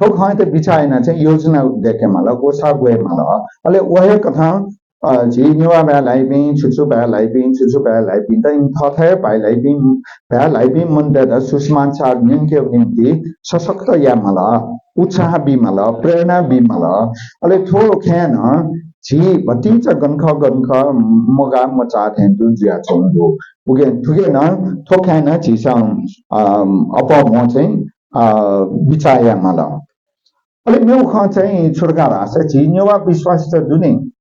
थ्व खँयात बिचाः यानाः चाहिँ योजना दय्‌के माल, ग्वसाः ग्वये माल। अले व हे कथं, अ, झी नेवाः भाय् ल्हाइपिं, छु छु भाय् ल्हाइपिं, छु छु भाय् ल्हाइपिन्त इमि थःथःगु भाय् ल्हाइपिं, भाय् ल्हाइपिं मनूतय्‌त सुसमाचार न्यंकेगु निंतिं सशक्त याये माल, उत्साह बी माल, प्रेरणा बी माल। अले थ्व खँय् नं झी भतिचा गन खः गन खः मगाः मचाः थें तुं जुयाच्वंगु दु। उकिं थुकिं नं थ्व खँय् नं झीसं, अ, अप्वः म्हो चाहिँ, अ, बिचाः याये माल। अले मेगु खँ चाहिँ छु धकाः धाःसा झी नेवाः विश्वासीत दु नि।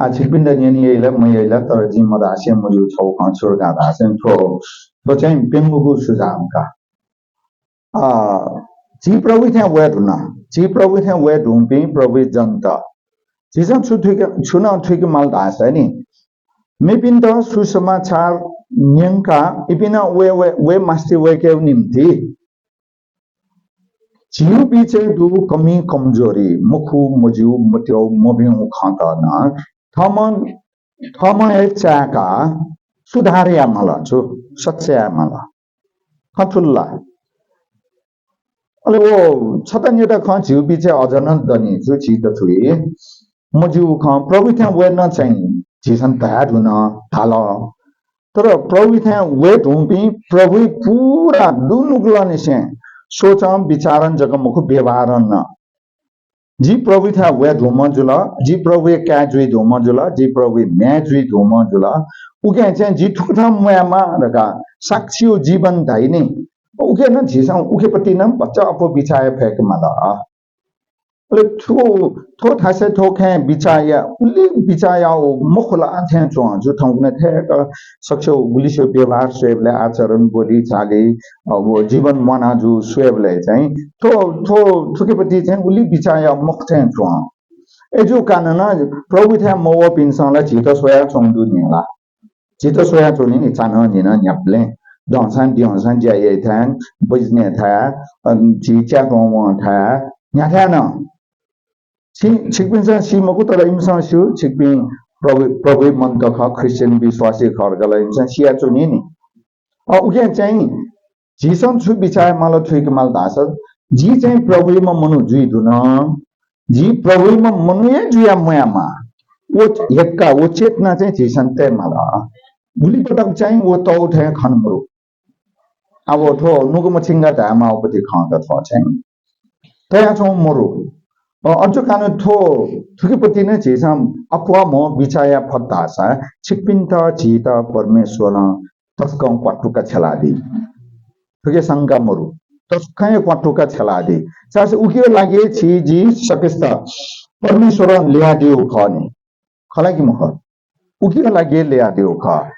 आ, छिकपिन्त न्यने याइ ला मयाइ ला, तर जिं मधासे मज्यू छगू खँ छु धकाः धाःसा थ्व, थ्व चाहिँ प्यंगूगु सुझाव का। अ, झी प्रभुइ थें वये धुन, झी प्रभुइ थें वये धुंपिं प्रभुइ जनत। झीसं छु थुइके, छु नं थुइके माल धाःसा नि, मेपिन्त सुसमाचार न्यंकाः इपिं नं वये, वये, वये मास्ति वय्‌केगु निंतिं झीगु बिचय् दु कमी कमजोरी, मखु, मज्यू, मत्यः, मभिंगु खँत नं थःम्हं, थःम्हं हे चाय्‌काः सुधार याये माल, छु सच्याये माल। खँ थुल ला? अले व छता निता खँ झीगु बिचय् अझ नं दनि, छु झी दथुइ मज्यू खँ प्रभुइ थें वये नं चाहिँ झीसं धया धुन, धाल। तर प्रभुइ थें वये धुंपिं प्रभुइ पूरा दुनुगलंनिसें सोचं बिचारं जक मखु, व्यवहारं नं। जि प्रभुइ थें वये धुंम्ह जुल, जि प्रभुया काय् जुइ धुंम्ह जुल, जि प्रभुया म्ह्याय् जुइ धुंम्ह जुल। उकिं चाहिँ जि थुकथं म्वायेमाः धकाः साक्षीया जीवन धाइ नि। उकिं नं झीसं उखेपति नं भचा अप्वः बिचाः याये फय्‌के माल। अले थ्व, थ्व थासय् थ्व खँय् बिचाः या, उलि बिचाः याउ मखु ला थें च्वं। जु थौंकन्हय् थय्‌क सकसिया गुलिसिया व्यवहार स्वयेबलय्, आचरण, बोली, चाली, अ, व जीवन म्वाना जु स्वयेबलय् चाहिँ थ्व, थ्व, थुखेपति चाहिँ उलि बिचाः याउ मखु थें च्वं। अय्‌जूगु कारणं प्रभुइ थें मवःपिन्सं ला झीत स्वयाच्वंगु दु नि ला। झीत स्वयाच्वनी नि, चान्हं निन्हं न्ह्याबलें दंसां द्यंसां ज्या याइथाय्, business थाय्, अ, झी च्याकं वंथाय्, न्ह्याथाय् नं। छि, छिकपिन्सं सी मखु, तर इमिसं स्यू, छिकपिं प्रभु, प्रभुया मनूत खः, ख्रीष्टियन विश्वासी खः धकाः ला इमिसं सियाच्वनी नि। अ, उकिं चाहिँ झीसं छु बिचाः याये माल, थुइके माल धाःसा, जि चाहिँ प्रभुयाम्ह मनू जुइ धुन, जि प्रभुइम्ह मनू हे जुया म्वायेमाः। व हेक्का, व चेतना चाहिँ झीसं तये माल। गुलि पटक चाहिँ व तःगु थें खने मरु। अब थ्व नुगः मछिंगा धायेमाःगु पति खँ का थ्व चाहिँ। तयाच्वं मरु। अ, अझ कानं थ्व थुकिपति नं झीसं अप्वः म्हो बिचाः याये फत धाःसा छिकपिन्त झीत परमेश्वरं तसकं क्वातुका छ्यलादी। थुके शंका मरु। तसकं हे क्वातुका छ्यलादी। छाय्‌धाःसा उकिया लागि छि जि सकसित परमेश्वरं ल्ययादीगु खः नि। खः ला कि मखु? उकिया लागि ल्ययादीगु खः।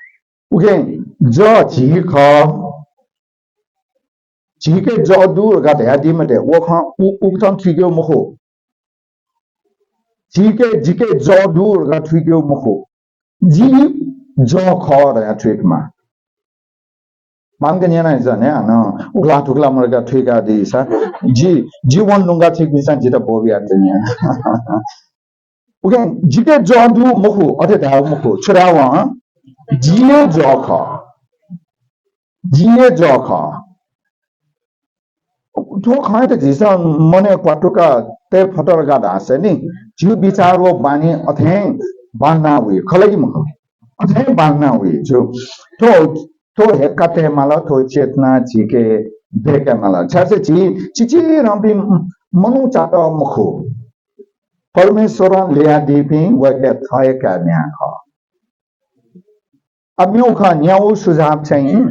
उकिं जः झी खः। झीके जः दु धकाः धयादी मते। व खँ उ-, उकथं थुइकेगु मखु। झीके, जिके जः दु धकाः थुइकेगु मखु। जि जः खः धकाः थुइकेमाः। मानक न्यना इसा ने हानं उखला थुखला मरका थुइकादीसा जि, जि वन लुंगा थुइकेसा जित बोबिया दुनिया। उकिं जिके जः दु मखु, अथे धायेगु मखु, छु धायेगु हँ? जि हे जः खः। जि हे जः खः। थ्व खँयात झीसं मनय् क्वातुका तये फत धकाः धाःसा नि, झीगु बिचाः व बानी अथें बांलाना वइ, खः ला कि मखु? अथें बांलाना वइ। झीगु थ्व, थ्व हेक्का तये माल, थ्व चेतना झीके दय्‌के माल। छाय्‌धाःसा झी चिचिधंपिं मनूचात मखु, परमेश्वरं ल्ययादीपिं वय्‌कःया थः हे काय् म्ह्याय् खः। अब मेगु खँ, न्ह्यागु सुझाव चाहिँ,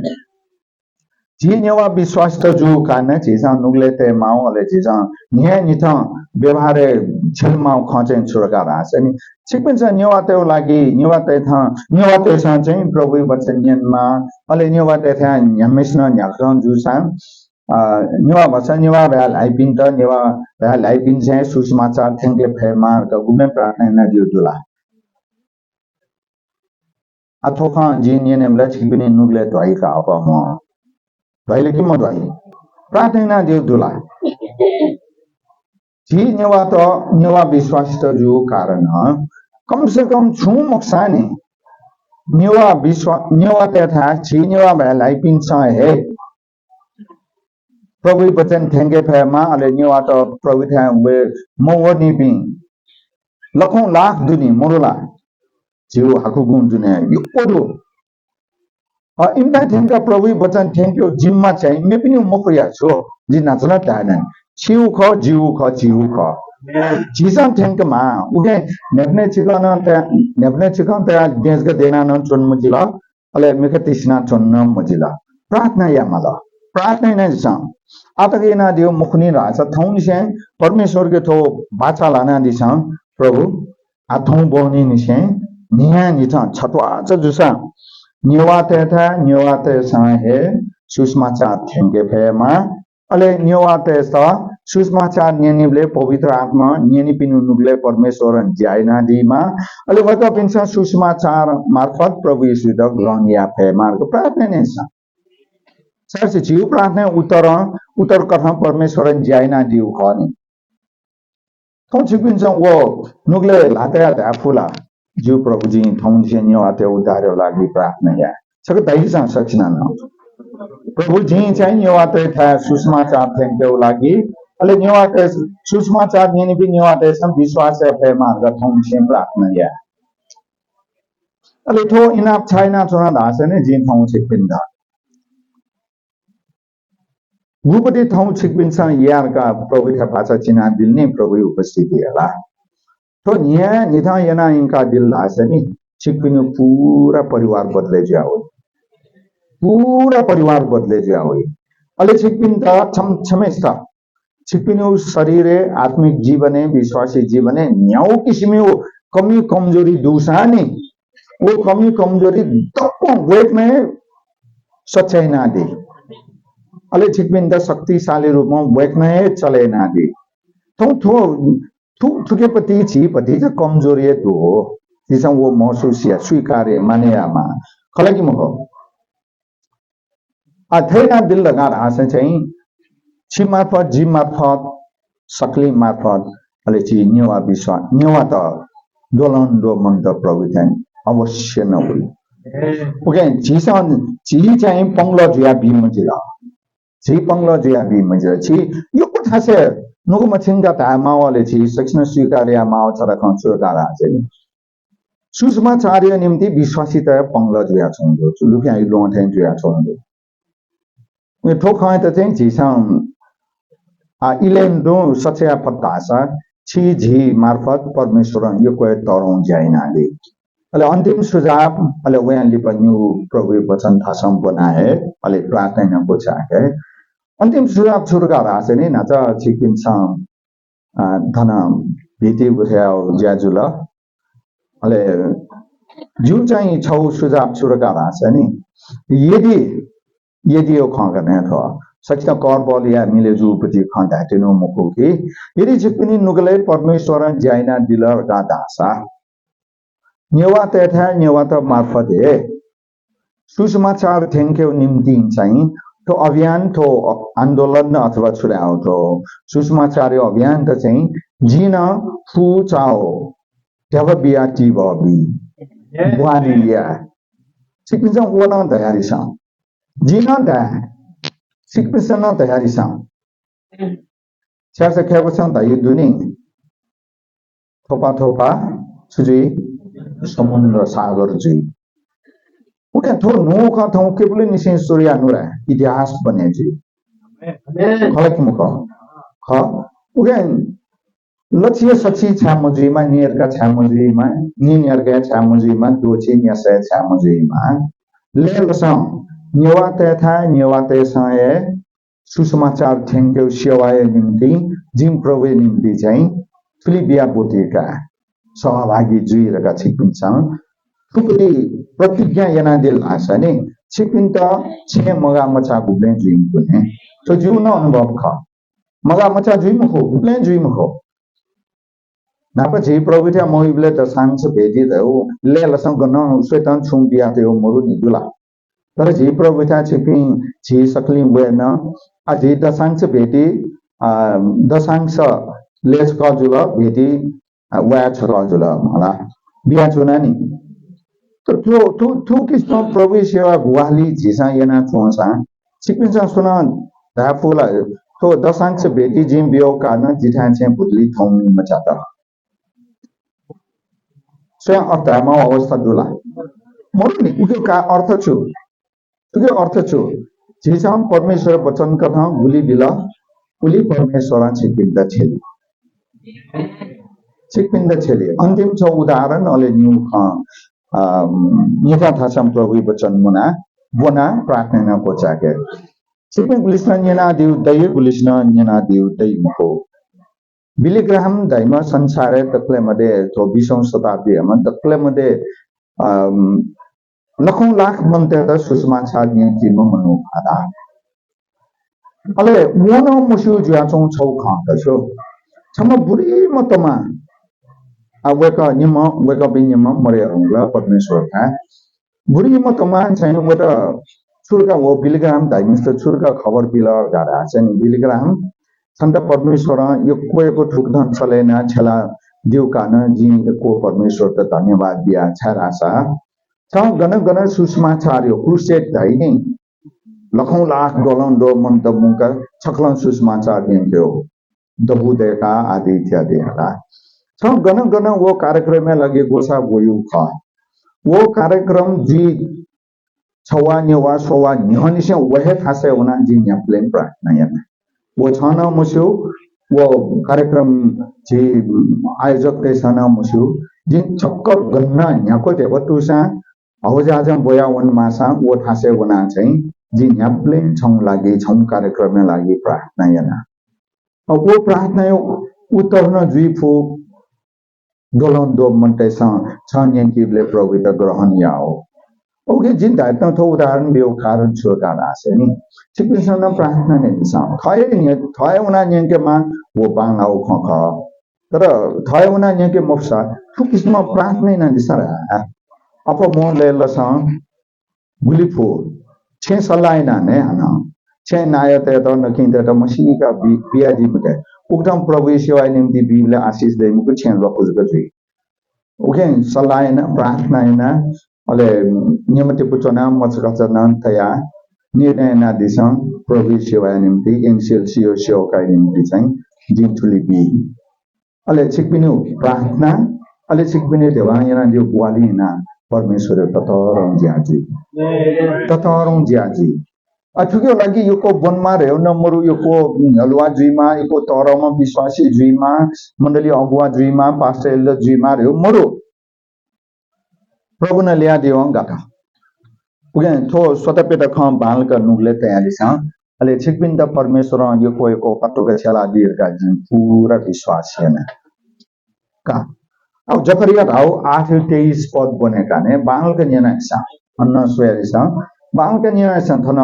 झी नेवाः विश्वासीत जूगु कारणं झीसं नुगलय् तये माःगु, अले झीसं न्हियान्हिथं व्यवहारय् छ्यले माःगु खँ चाहिँ छु धकाः धाःसा नि, छिकपिन्सं नेवाःतय्‌गु लागि, नेवाःतय्‌थं, नेवाःतय्‌सं चाहिँ प्रभुया वचन न्यनेमाः, अले नेवाःतय्‌थाय् न्ह्याम्हसिनं न्ह्याकथं जूसां, अ, नेवाः भाषा, नेवाः भाय् ल्हाइपिन्त, नेवाः भाय् ल्हाइपिन्सं हे सुसमाचार थ्यंके फयेमाः धकाः गुबलें प्रार्थना यानादीगु दु ला? आ, थ्व खँ जिं न्यनेबलय् छिकपिनि नुगलय् ध्वाइ का अप्वः म्हो। ध्वाइ ला कि मध्वाइ? प्रार्थना यानादीगु दु ला? झी नेवाःत, नेवाः विश्वासीत जूगु कारणं कम से कम छुं मखुसां नि नेवाः विश्वा-, नेवाःतय्‌थाय् झी नेवाः भाय् ल्हाइपिन्सं हे प्रभुया वचन थ्यंके फयेमाः, अले नेवाःत प्रभुथाय् वये मवःनिपिं लखौं लाख दुनि, मरु ला? झीगु हाकुगुं दुने यक्व दु। अ, इमिथाय् थ्यंकाः प्रभुया वचन थ्यंकेगु जिम्मा चाहिँ मेपिनिगु मखु या छु, जिं न्हाचः नं धायेना नि। छिगु खः, जिगु खः, झीगु खः। झीसं थ्यंकेमाः। उकिं न्ह्याबलें चिकं नं तया, न्ह्याबलें चिकं तयाः देंजक दयेना नं च्वने मजिल। अले मिखा तिसिना च्वने नं मजिल। प्रार्थना याये माल। प्रार्थना यानादिसँ। आः तक यानादीगु मखुनि धाःसा थौंनिसें परमेश्वरके थ्व बाचा ल्हानादिसँ, प्रभु, आः थौंबहनीनिसें न्हियान्हिथं छत्वाःचा जूसां नेवाःतय्‌थाय् नेवाःतय्‌सं हे सुसमाचार थ्यंके फयेमाः। अले नेवाःतय्‌सं सुसमाचार न्यनीबलय् पवित्र आत्मां न्यनीपिनिगु नुगलय् परमेश्वरं ज्या यानादीमाः। अले वय्‌कःपिन्सं सुसमाचार मार्फत प्रभु येशूयात ग्रहण याये फयेमाः धकाः प्रार्थना यानादिसँ। छाय्‌धाःसा झीगु प्रार्थनाया उत्तरं, उत्तर कथं परमेश्वरं ज्या यानादीगु खः नि। थौं छिकपिन्सं व नुगलय् ल्हातय् धाये फु ला? ज्यू प्रभु, जिं थौंनिसें नेवाःतय् उद्धारया लागि प्रार्थना याये। छकः धाइदिसँ सकसिनं नं। प्रभु, जिं चाहिँ नेवाःतय्‌थाय् सुसमाचार थ्यंकेगु लागि, अले नेवाःतय् सुसमाचार न्यनीपिं नेवाःतय्‌सं विश्वास याये फयेमाः धकाः थौंनिसें प्रार्थना याये। अले थ्व इनाप छाय् यानाच्वना धाःसा नि जिं थौं छिकपिन्त गुपति थौं छिकपिन्सं याये धकाः प्रभुथाय् बाचा चिनादिल नि, प्रभुया उपस्थिति हे ला। थ्व न्हियान्हिथं याना यंकादिल धाःसा नि छिकपिनिगु पूरा परिवार बदले जुया वइ। पूरा परिवार बदले जुया वइ। अले छिकपिन्त छम-, छम्हेसित छिकपिनिगु शरीरय्, आत्मिक जीवनय्, विश्वासी जीवनय् न्ह्यागु किसिमया कमी कमजोरी दुसां नि व कमी कमजोरी दक्वं वय्‌कलं हे सच्याः यानादी। अले छिकपिन्त शक्तिशाली रूपं वय्‌कलं हे चले यानादी। थौं थ्व, थु-, थुकिपति झी भतिचा कमजोरी हे दु हो। झीसं व महसुस याये, स्वीकार याये, मानय् यायेमाः। खः ला कि मखु? अथे यानादिल धकाः धाःसा चाहिँ छि मार्फत, जि मार्फत, सकलें मार्फत, अले झी नेवाः विश्वास, नेवाःत द्वलंद्वः मनूत प्रभुथाय् अवश्य नं वइ। उकिं झीसं, झी चाहिँ पंगलः जुया बी मजिल। झी पंगलः जुया बी मजिल। झी यक्व थासय् नुगः मछिंकाः धायेमाःगु, अले झी सकसिनं स्वीकार यायेमाःगु छता खँ छु का धाःसा नि, सुसमाचारया निम्ति विश्वासीतय् पंगलः जुयाच्वंगु दु, लुफियां ल्वहं थें जुयाच्वंगु दु। थ्व खँयात चाहिँ झीसं, आ, इलय् तुं सछाय् फत धाःसा छि झी मार्फत परमेश्वरं यक्व हे तःधंगु ज्या यानादी। अले अन्तिम सुझाव, अले वयां लिपा निगू प्रभुया वचन थासं ब्वना हये, अले प्रार्थना याना क्वचाय्के। अन्तिम सुझाव छु का धाःसा नि, न्हाचः छिकपिन्सं, आ, थन भेटी गुथ्याः ज्या जुल। अले जिगु चाहिँ छगू सुझाव छु का धाःसा नि, यदि, यदि यो खँ गथे थ्व सकसित करबलया मिले जूगुपति खँ धायेत्यनागु मखु कि, यदि छिकपिनि नुगलय् परमेश्वरं ज्या यानादिल का धाःसा, नेवाःतय्थाय् नेवाःत मार्फत हे सुसमाचार थ्यंकेगु निम्तिं चाहिँ थ्व अभियान, थ्व आन्दोलन अथवा छु धाये, थ्व सुसमाचारया अभियानत चाहिँ जिं नं फुचाःगु ध्यबा बियाः तिबः बी, ग्वाहालि याये। छिकपिन्सं व नं धयादिसँ। जिं नं धाये, छिकपिन्सं नं धयादिसँ। छाय्‌धाःसा खय्‌बसं धयादी नि, थोपा थोपा छु जुइ? समुद्र सागर जुइ। उकिं थ्व न्हूगु खँ थौं केवलनिसें सुरु यानाः नु रा इतिहास बने जुइ। खः ला कि मखु? खः। उकिं लछि सछि छाय् मजुइमा, न्यय्‌का छाय् मजुइमा, न्यय्‌का छाय् मजुइमा, द्वःछि न्यासः छाय् मजुइमा। लय्‌लसं नेवाःतय्थाय् नेवाःतय्सं हे सुसमाचार थ्यंकेगु सेवाया निम्तिं जिं प्रभुया निम्तिं चाहिँ थुलि बिया ब्वति का सहभागी जुइ धकाः छिकपिन्सं थुकथं प्रतिज्ञा यानादिल धाःसा नि, छिकपिन्त छेँ मगाः मचाः गुबलें जुइ मखु नि। थ्व जिगु नं अनुभव खः। मगाः मचाः जुइ मखु, गुबलें जुइ मखु। न्हापा झी प्रभुथाय् मवइबलय् दशांश भेटी धयागु लय्‌लसं गनं स्वयातं छुं बियातयागु मरु नि, दु ला? तर झी प्रभुथाय् छिकपिं झी सकलें वये नं, आ, झी दशांश भेटी, आ, दशांश लय् छकः जुल, भेटी, आ, वाय् छकः जुल, मला, बियाच्वना नि। त थ्व, थ्व, थ्व किसिमं प्रभुया सेवा ग्वाहालि झीसं यानाच्वंसां छिकपिन्सं सुनां धाये फु ला, थ्व दशांश भेटी जिं बियागु कारणं जिथाय् छेँ भुतुलि थौं मचात? स्वयां अथे धायेमाःगु अवस्था दु ला? मरु नि। उकिया का अर्थ छु? उकिया अर्थ छु? झीसं परमेश्वरया वचन कथं गुलि बिल, उलि परमेश्वरं छिकपिन्त छ्यली। छिकपिन्त छ्यली। अन्तिम छगू उदाहरण, अले निगू खँ, अ, न्यंथासं प्रभुया वचन मुना, ब्वना प्रार्थना याना क्वचाय्के। छिकपिं गुलिसिनं न्यनादीगु दइ, गुलिसिनं न्यनादीगु दइ मखु। बिली ग्राहाम धाइम्ह संसारय् दकलय् मध्ये, थ्व बिसौं शताब्दीयाम्ह दकलय् मध्ये, अम, लखौं लाख मनूतय्त सुसमाचार न्यंकीम्ह मनू खः ला। अले वं नं मस्यू जुयाच्वंगु छगू खँ दु। छम्ह बुरीम्ह तमा, आ, वय्कः निम्ह, वय्कःपिं निम्ह मदये धुंकल परमेश्वरयाथाय्। बुरीम्ह तमां चाहिँ वयात छु धकाः, व बिली ग्राहाम धाइम्हय्सित छु धकाः खबर बिल धकाः धाःसा नि, बिली ग्राहाम, छन्त परमेश्वरं यक्व यक्व थुकथं छलय् यानाः छ्यलादीगु कारणं जिं यक्व परमेश्वरयात धन्यवाद बिया, छाय्धाःसा छं गन गन सुसमाचारया crusade धाइ नि, लखौं लाख द्वलंद्वः मनूत मुंकाः छकलं सुसमाचार न्यंकेगु, दबू दय्काः आदि इत्यादि हला। छं गन गन व कार्यक्रमया लागि ग्वसाः ब्वयूगु खः। व कार्यक्रम जुइ छवा नेवा स्ववा न्ह्यःनिसें व हे थासय् वनाः जिं न्ह्याबलें प्रार्थना याना। व छं नं मस्यू, व कार्यक्रम झी आयोजकतय्सं नं मस्यू। जिं छक्क गन न्ह्याक्व ध्यबा तूसां हवाजहाजं ब्वया वनेमाःसां व थासय् वनाः चाहिँ जिं न्ह्याबलें छंगु लागि, छंगु कार्यक्रमया लागि प्रार्थना याना। अ, व प्रार्थनाया उत्तर नं जुइ फु। द्वलंद्वः मनूतय्सं छं न्यंकीबलय् प्रभुयात ग्रहण याः। उकिं जिं धायेत थ्व उदाहरण बियागु कारण छु का धाःसा नि, छिकपिन्सं नं प्रार्थना यानादिसँ। थः हे न्ह्य-, थः हे वनाः न्यंकेमाः, व बांलाःगु खँ खः। तर थः हे वनाः न्यंके मफुसा थुकिसिमं प्रार्थना यानादिसँ ला। अप्वः म्वः लय्लसं गुलि फु। छेँय् सल्लाह यानाः नये हानं। छेँय् नायःतय्त, नकिंतय्त मसीका बि-, बियादी मते। उकथं प्रभुया सेवाया निम्तिं बीबलय् आशिष दइ मखु, छेँ ल्वापु जक जुइ। उकिं सल्लाह यानाः, प्रार्थना यानाः, अले निम्ह तिपू च्वनाः, मचाकचा नं तयाः, निर्णय यानादिसँ, प्रभुया सेवाया निम्तिं, एनसिएलसीया सेवकाया निम्तिं चाहिँ जिं थुलि बी। अले छिकपिनिगु प्रार्थना, अले छिकपिनि ध्यबां यानादीगु ग्वाहालि यानाः परमेश्वरया ततःधंगु ज्या जुइ। ततःधंगु ज्या जुइ। अ, थुकिया लागि यक्व ब्वनेमाः धयागु नं मरु, यक्व न्ह्यलुवा जुइमाः, यक्व तःधंम्ह विश्वासी जुइमाः, मण्डली अगुवा जुइमाः, pastor elder जुइमाः धयागु मरु। प्रभुं नं ल्ययादीवं गात। उकिं थ्व स्वताप्यत खँ बांलाक नुगलय् तयादिसँ। अले छिकपिन्त परमेश्वरं यक्व यक्व क्वातुक छ्यलादी धकाः जिं पूरा विश्वास याना। का। अब जकरिया धाःगु आठ तेइस पद ब्वने का ने, बांलाक न्यनादिसँ। अन स्वयादिसँ। बांलाक न्यनादिसँ, थन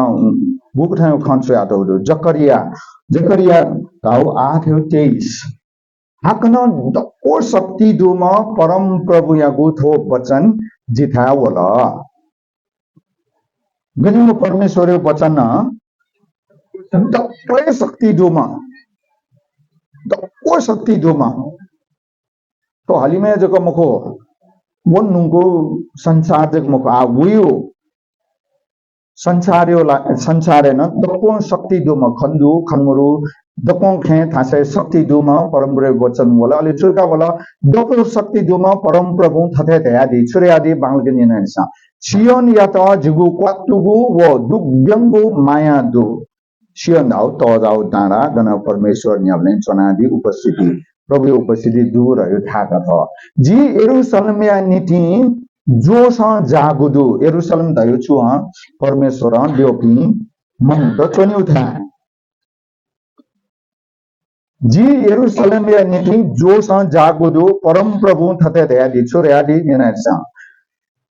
गुकथं खँ च्वयातःगु दु। जकरिया, जकरिया धाःगु आठ तेइस। हाकनं दक्व शक्ति दुम्ह परमप्रभुयागु थ्व वचन जिथाय् वल। गज्याःम्ह परमेश्वरया वचन, दक्व शक्ति दुम्ह, दक्व शक्ति दुम्ह। थ्व हलिमय् जक मखु, व न्हूगु संसार जक मखु, आः वइगु संसारया ला-, संसारय् नं दक्वं शक्ति दुम्ह, खने दु, खने मरु, दक्वं खँय् थासय् शक्ति दुम्ह परमप्रभुया वचन वल। अले छु धकाः वल, दक्व शक्ति दुम्ह परमप्रभुं थथे धयादी, छु धयादी बांलाक न्यनादिसँ। सियोनयात जिगु क्वातुगु व दुग्यंगु माया दु। सियोन धाःगु तःजाःगु डाँडा, गन परमेश्वर न्ह्याबलें च्वनादी उपस्थिति, प्रभुया उपस्थिति दुगु धयागु थाय् खः। जि यरूशलेमया निंतिं जोशं जाःगु दु। यरूशलेम धयागु छु हं? परमेश्वरं द्यःपिं मनूत च्वनीगु थाय्। जि यरूशलेमया निंतिं जोशं जाःगु दु। परमप्रभुं थथे धयादी, छु धयादी न्यनादिसँ।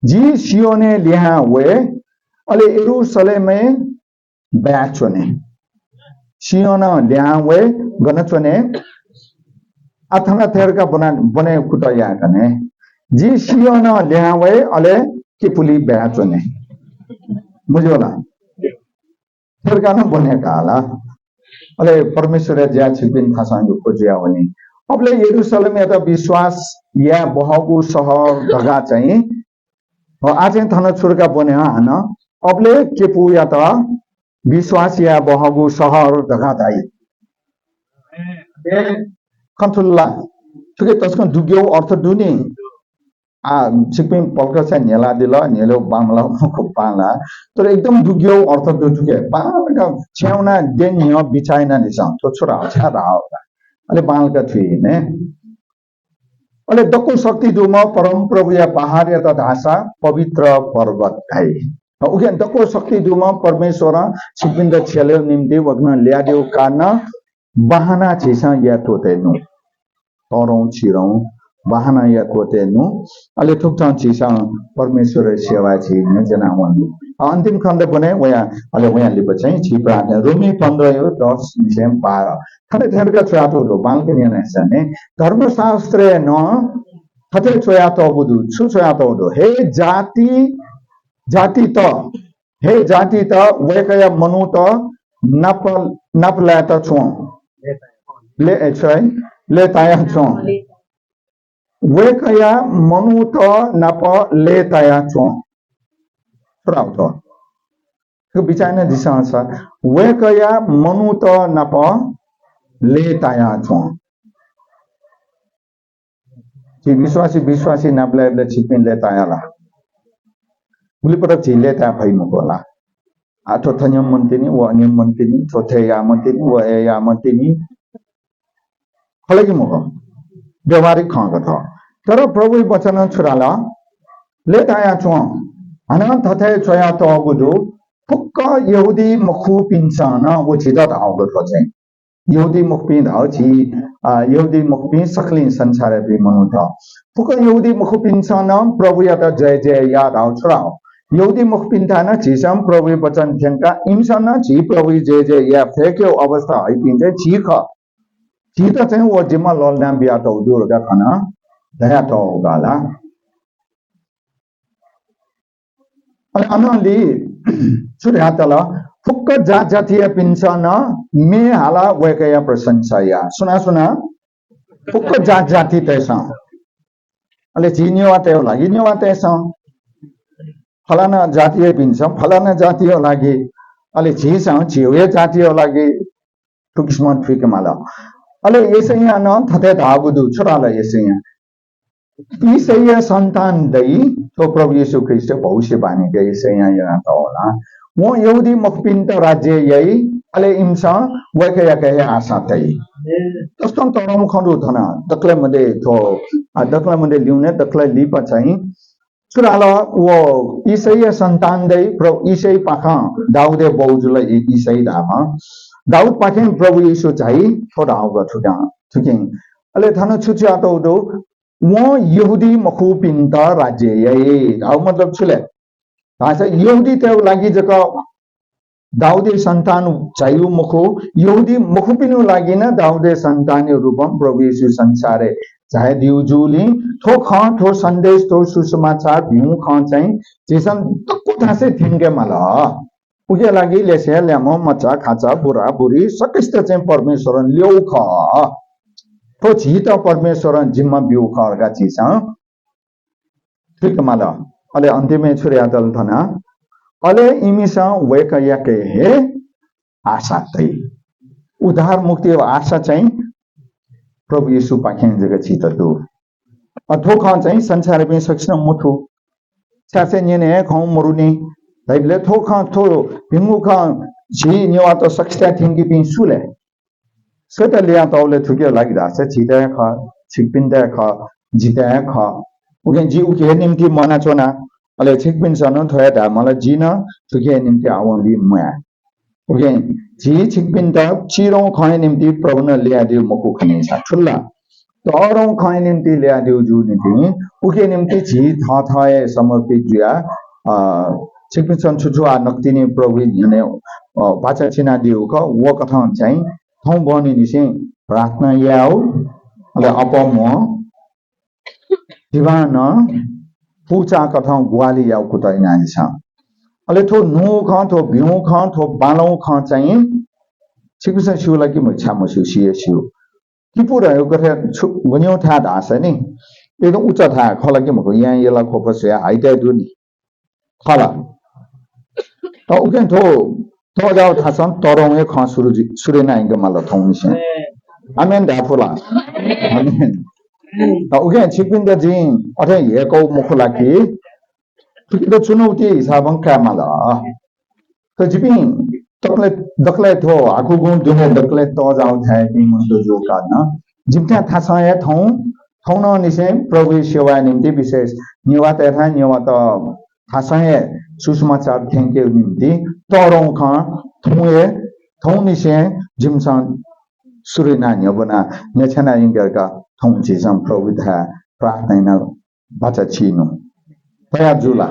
जि सियोनय् लिहां वये, अले यरूशलेमय् बाय् च्वने। सियोनं लिहां वये, गन च्वने? आः थन थेरका ब्वना, ब्वने कुतः याये का ने। जि सियोनं लिहां वये, अले केपुलि बाय् च्वने। बुझ्यू ला? थेरका नं ब्वने का ला। अले परमेश्वरया ज्या छिकपिनि थासं यक्व जुयावनी। अबलय् यरूशलेमयात विश्वास याये बहःगु शहर धकाः चाहिँ, अ, आः चाहिँ थन छु धकाः ब्वने हं हानं, अबलय् केपुयात विश्वास याये बहःगु शहर धकाः धाइ। खँ थुल ला? थुके तसकं दुग्यंगु अर्थ दु नि। आः, छिकपिं पलख चाहिँ न्ह्यलादिल, न्ह्यल्यौ बांमलाः, मखु बांलाः। तर एकदम दुग्यंगु अर्थ दु थुके। बांलाक छ्यं वनाः देन न्ह्यः बिचाः यानादिसँ। थ्व छु धाःगु, छाय् धाःगु का। अले बांलाक थुइ ने। अले दक्व शक्ति दुम्ह परमप्रभुया पहाडयात धाःसा पवित्र पर्वत धाइ। उकिं दक्व शक्ति दुम्ह परमेश्वरं छिकपिन्त छ्यलेगु निंतिं वय्कलं ल्ययादीगु कारणं बहाना झीसं याये त्वःते नु। तःधंगु, चिधंगु बहाना याये त्वःते नु। अले थुकथं झीसं परमेश्वरया सेवाय् झी न्ह्यज्यानावने दु। अ, अन्तिम खण्ड ब्वने वया, अले वया लिपा चाहिँ झी प्रार्थना। रोमी पन्ध्रया दसनिसें बाह्र। थन थेरका च्वयातःगु दु, बांलाक न्यनादिसँ ने। धर्मशास्त्रय् नं थथे च्वयातःगु दु। छु च्वयातःगु दु? हे जाति, जातित, हे जातित वय्कःया मनूत नाप, नापलायेत च्वँ। ले, ए, sorry, लय्ताया च्वँ। वय्कःया मनूत नाप लय्ताया च्वँ। थ्व धाःगु दु। थ्व बिचाः यानादिसँ सा। वय्कःया मनूत नाप लय्ताया च्वँ। झी विश्वासी, विश्वासी नापलायेबलय् छिकपिं लय्ताया ला? गुलि पटक झी लय्ताये फइ मखु ला? आः थ्व थज्याःम्ह तिनि, व अज्याःम्ह तिनि, थ्व थथे याःम्ह तिनि, व अथे याःम्ह तिनि। खः ला कि मखु? व्यावहारिक खँ खः। तर प्रभुया वचनं छु धाल? लय्ताया च्वँ। हानं थथे च्वयातःगु दु, फुक्क यहूदीमखुपिन्सं नं, व झीत धाःगु दु थ्व चाहिँ। यहूदीमखुपिं धाःगु झी, अ, यहूदीमखुपिं सकलें संसारयापिं मनूत। फुक्क यहूदीमखुपिन्सं नं प्रभुयात जयजय या धाःगु छु धाःगु? यहूदीमखुपिन्थाय् नं झीसं प्रभुया वचन थ्यंकाः इमिसं नं झी प्रभुया जयजय याये फय्केगु अवस्था हइपिं चाहिँ झी खः। झीत चाहिँ व जिम्मा लःल्हाना बियातःगु दु धकाः थन धयातःगु का ला। अले अनंलि छु धयातल? फुक्क जात जातियापिन्सं नं म्ये हालाः वय्कःया प्रशंसा या। सुनां सुनां? फुक्क जात जातितय्सं। अले झी नेवाःतय्गु लागि नेवाःतय्सं, फलाना जातियापिन्सं फलाना जातिया लागि, अले झीसं झीगु हे जातिया लागि थुकिसिमं थुइके माल। अले यशैयां नं थथे धाःगु दु, छु धाल यशैयां? यशैया सन्तान दइ, थ्व प्रभु येशू ख्रीष्ट भविष्यवाणी का यशैयां यानातःगु ला। वं यहूदी मखुपिन्त राज्य याइ, अले इमिसं वय्कःयाके हे आशा तइ। तसकं तःधंम्ह खँ दु थन। दकलय् मध्ये थ्व, आ, दकलय् मध्ये लिउने, दकलय् लिपा चाहिँ छु धाल? व यशैया सन्तान दइ, प्रभु यशै पाखें दाऊदया बौ जुल इ-, यशै धाःम्ह। दाऊदपाखें प्रभु येशू झाइ, थ्व धाःगु थुकिं, थुकिं। अले थन छु च्वयातःगु दु? वं यहूदी मखुपिन्त राज्य याइ धाःगु मतलब छु ले? धाःसा यहूदीतय्गु लागि जक दाऊदया सन्तान झाइगु मखु, यहूदी मखुपिनिगु लागि नं दाऊदया सन्तानया रूपं प्रभु येशू संसारय् झायादीगु जूलिं थ्व खँ, थ्व सन्देश, थ्व सुसमाचार भिंगु खँ चाहिँ झीसं दक्व थासय् थ्यंके माल। उकिया लागि ल्यसें ल्याम्ह, मचा खाचा, बुरा बुरी सकसित चाहिँ परमेश्वरं ल्यःगु खः। थ्व झीत परमेश्वरं जिम्मा ब्यूगु खः धकाः झीसं थुइके माल। अले अन्तिमय् छु धयातल थन? अले इमिसं वय्कःयाके हे आशा तइ। उद्धार मुक्तिया आशा चाहिँ प्रभु येशूपाखें जक झीत दु। अ, थ्व खँ चाहिँ संसारपिं सकसिनं मथू। छाय् न्यने हे खँ मरुनि। धाइबलय् थ्व खँ, थ्व भिंगु खँ झी नेवाःत सकसितं थ्यंकीपिं सु ले? सुयात ल्ययातःगु ले थुकिया लागि धाःसा झीत हे खः, छिकपिन्त हे खः, जित हे खः। उकिं जि उकिया निंतिं म्वानाच्वना। अले छिकपिन्सं नं थ्व हे धायेमाल, जि नं थुकिया निंतिं आवंबी म्वाये। उकिं झी छिकपिन्त चिधंगु खँया निंतिं प्रभुं नं ल्ययादीगु मखु खनीसा, थुल ला? तःधंगु खँया निंतिं ल्ययादीगु जूगु निंतिं उकिया निंतिं झी थःथः हे समर्पित जुयाः, अ, छिकपिन्सं छु छु आः नकतिनि प्रभुया न्ह्यःने, अ, बाचा चिनादीगु खः, व कथं चाहिँ थौंबहनीनिसें प्रार्थना यायेगु, अले अप्वः म्वः धिबां नं पुचःकथं ग्वाहालि यायेगु कुतः यानादिसँ। अले थ्व न्हूगु खँ, थ्व भिंगु खँ, थ्व बांलाःगु खँ चाहिँ छिकपिन्सं स्यू ला कि मस्यू, छाय् मस्यू, सि हे स्यू। किपु धयागु कथं छु, गन थाय् धाःसा नि, एकदम उचा थाय् खः ला कि मखु, यां यला ख्वप स्वयाः हाइतय् दु नि। खः ला? अ, उकिं थ्व तःजाःगु थासं तःधंगु हे खँ सुरु जि-, सुरु याना यंके माल थौंनिसें। आमेन धाये फु ला? आमेन। अ, उकिं छिकपिन्त जिं अथे हेय्कू मखु ला कि, थुकित चुनौती हिसाबं काये माल। तर जिपिं दकलय्, दकलय् थ्व हाकुगुं दुने दकलय् तःजाःगु थाय्‌पिं मनूत जूगु कारणं जिमिथाय् थासं हे थौं, थौंनंनिसें प्रभुया सेवाया निंतिं विशेष नेवाःतय्‌थाय् नेवाःत थासं हे सुसमाचार थ्यंकेगु निंतिं तःधंगु खँ थौं हे, थौंनिसें जिमिसं सुरु यानाः न्ह्यब्वनाः न्ह्यथनाः यंकेगु का थौं झीसं प्रभुयाथाय् प्रार्थना यानाः बाचा चिनु तयार जू ला?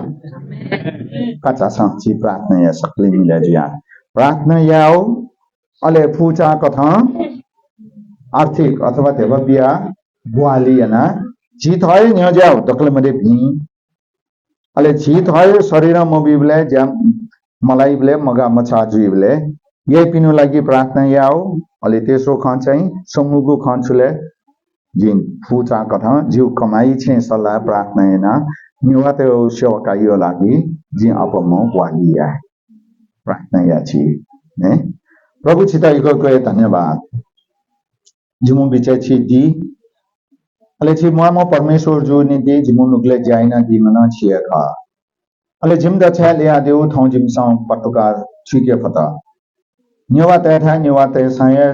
का झासँ, झी प्रार्थना याये, सकलें मिले जुयाः प्रार्थना यायेगु। अले पुचःकथं आर्थिक अथवा ध्यबा बियाः ग्वाहालि यानाः झी थः हे न्ह्यज्याःगु दकलय् मध्ये भिं, अले झी थः हे शरीरं मबीबलय्, ज्या मलाइबलय्, मगाः मछाः जुइबलय् याइपिनिगु लागि प्रार्थना यायेगु। अले तेस्रो खँ चाहिँ स्वंगूगु खँ छु ले? जिं पुचःकथं जिगु कमाइ छेँ सल्लाः प्रार्थना यानाः नेवाःतय् सेवा काइया लागि जिं अप्वः म्वः ग्वाहालि याये। प्रार्थना याये छि, ने? प्रभु छितः यक्व यक्व हे धन्यवाद। जिमिगु बिचय् छि दी। अले छि म्वाःम्ह परमेश्वर जूगु निंतिं जिमिगु नुगलय् ज्या यानादीम्ह नं छि हे खः। अले जिमित छाय् ल्ययादीगु थौं जिमिसं पत्रुका थुइके फत। नेवाःतय्‌थाय् नेवाःतय्‌सं हे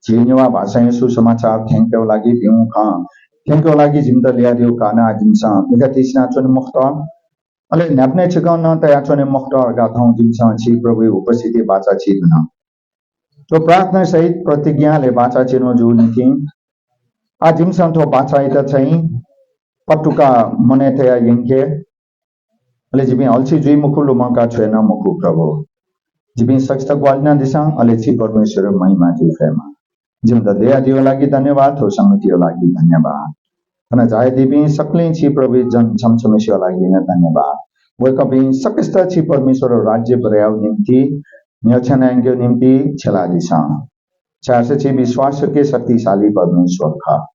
झी नेवाः भाषां हे सुसमाचार थ्यंकेगु लागि भिंगु खँ थ्यंकेगु लागि जिमित ल्ययादीगु कारणं आः जिमिसं एकतिसिना च्वने मखुत। अले न्हाय्‌पनय् छिकं नं तयाच्वने मखुत धकाः थौं जिमिसं छि प्रभुया उपस्थितिइ बाचा चिधुन। थ्व प्रार्थना सहित प्रतिज्ञा अले बाचा चिनु जूगु निंतिं आः जिमिसं थ्व बाचायात चाहिँ पत्रुका मनय् तयाः यंके। अले जिपिं हल्‍सी जुइ मखु, लुमंका छ्वये नं मखु प्रभु। जिपिं सकसित ग्वाहालि यानादिसँ, अले छि परमेश्वरया महिमा जुइ फयेमा। जिमित दयादीगु लागि धन्यवाद, थ्व संगतिया लागि धन्यवाद। थन झायादीपिं सकलें छि प्रभुया जन छम्ह छम्हसिया लागि नं धन्यवाद। वय्‌कःपिं सकसित छि परमेश्वरया राज्य पुर्‍यायेगु निंतिं, न्ह्यथना यंकेगु निंतिं छ्यलादिसँ। छाय्‌धाःसा छि विश्वासयोग्य शक्तिशाली परमेश्वर खः।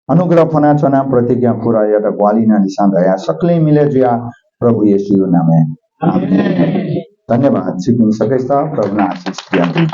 अनुग्रह फ्वनाच्वनाः प्रतिज्ञा पूरा यायेत ग्वाहालि यानादिसँ धयाः सकलें मिले जुयाः प्रभु येशूया नामय् आमेन। आमेन। धन्यवाद। छिकपिं सकसित प्रभुं आशिष बियादी।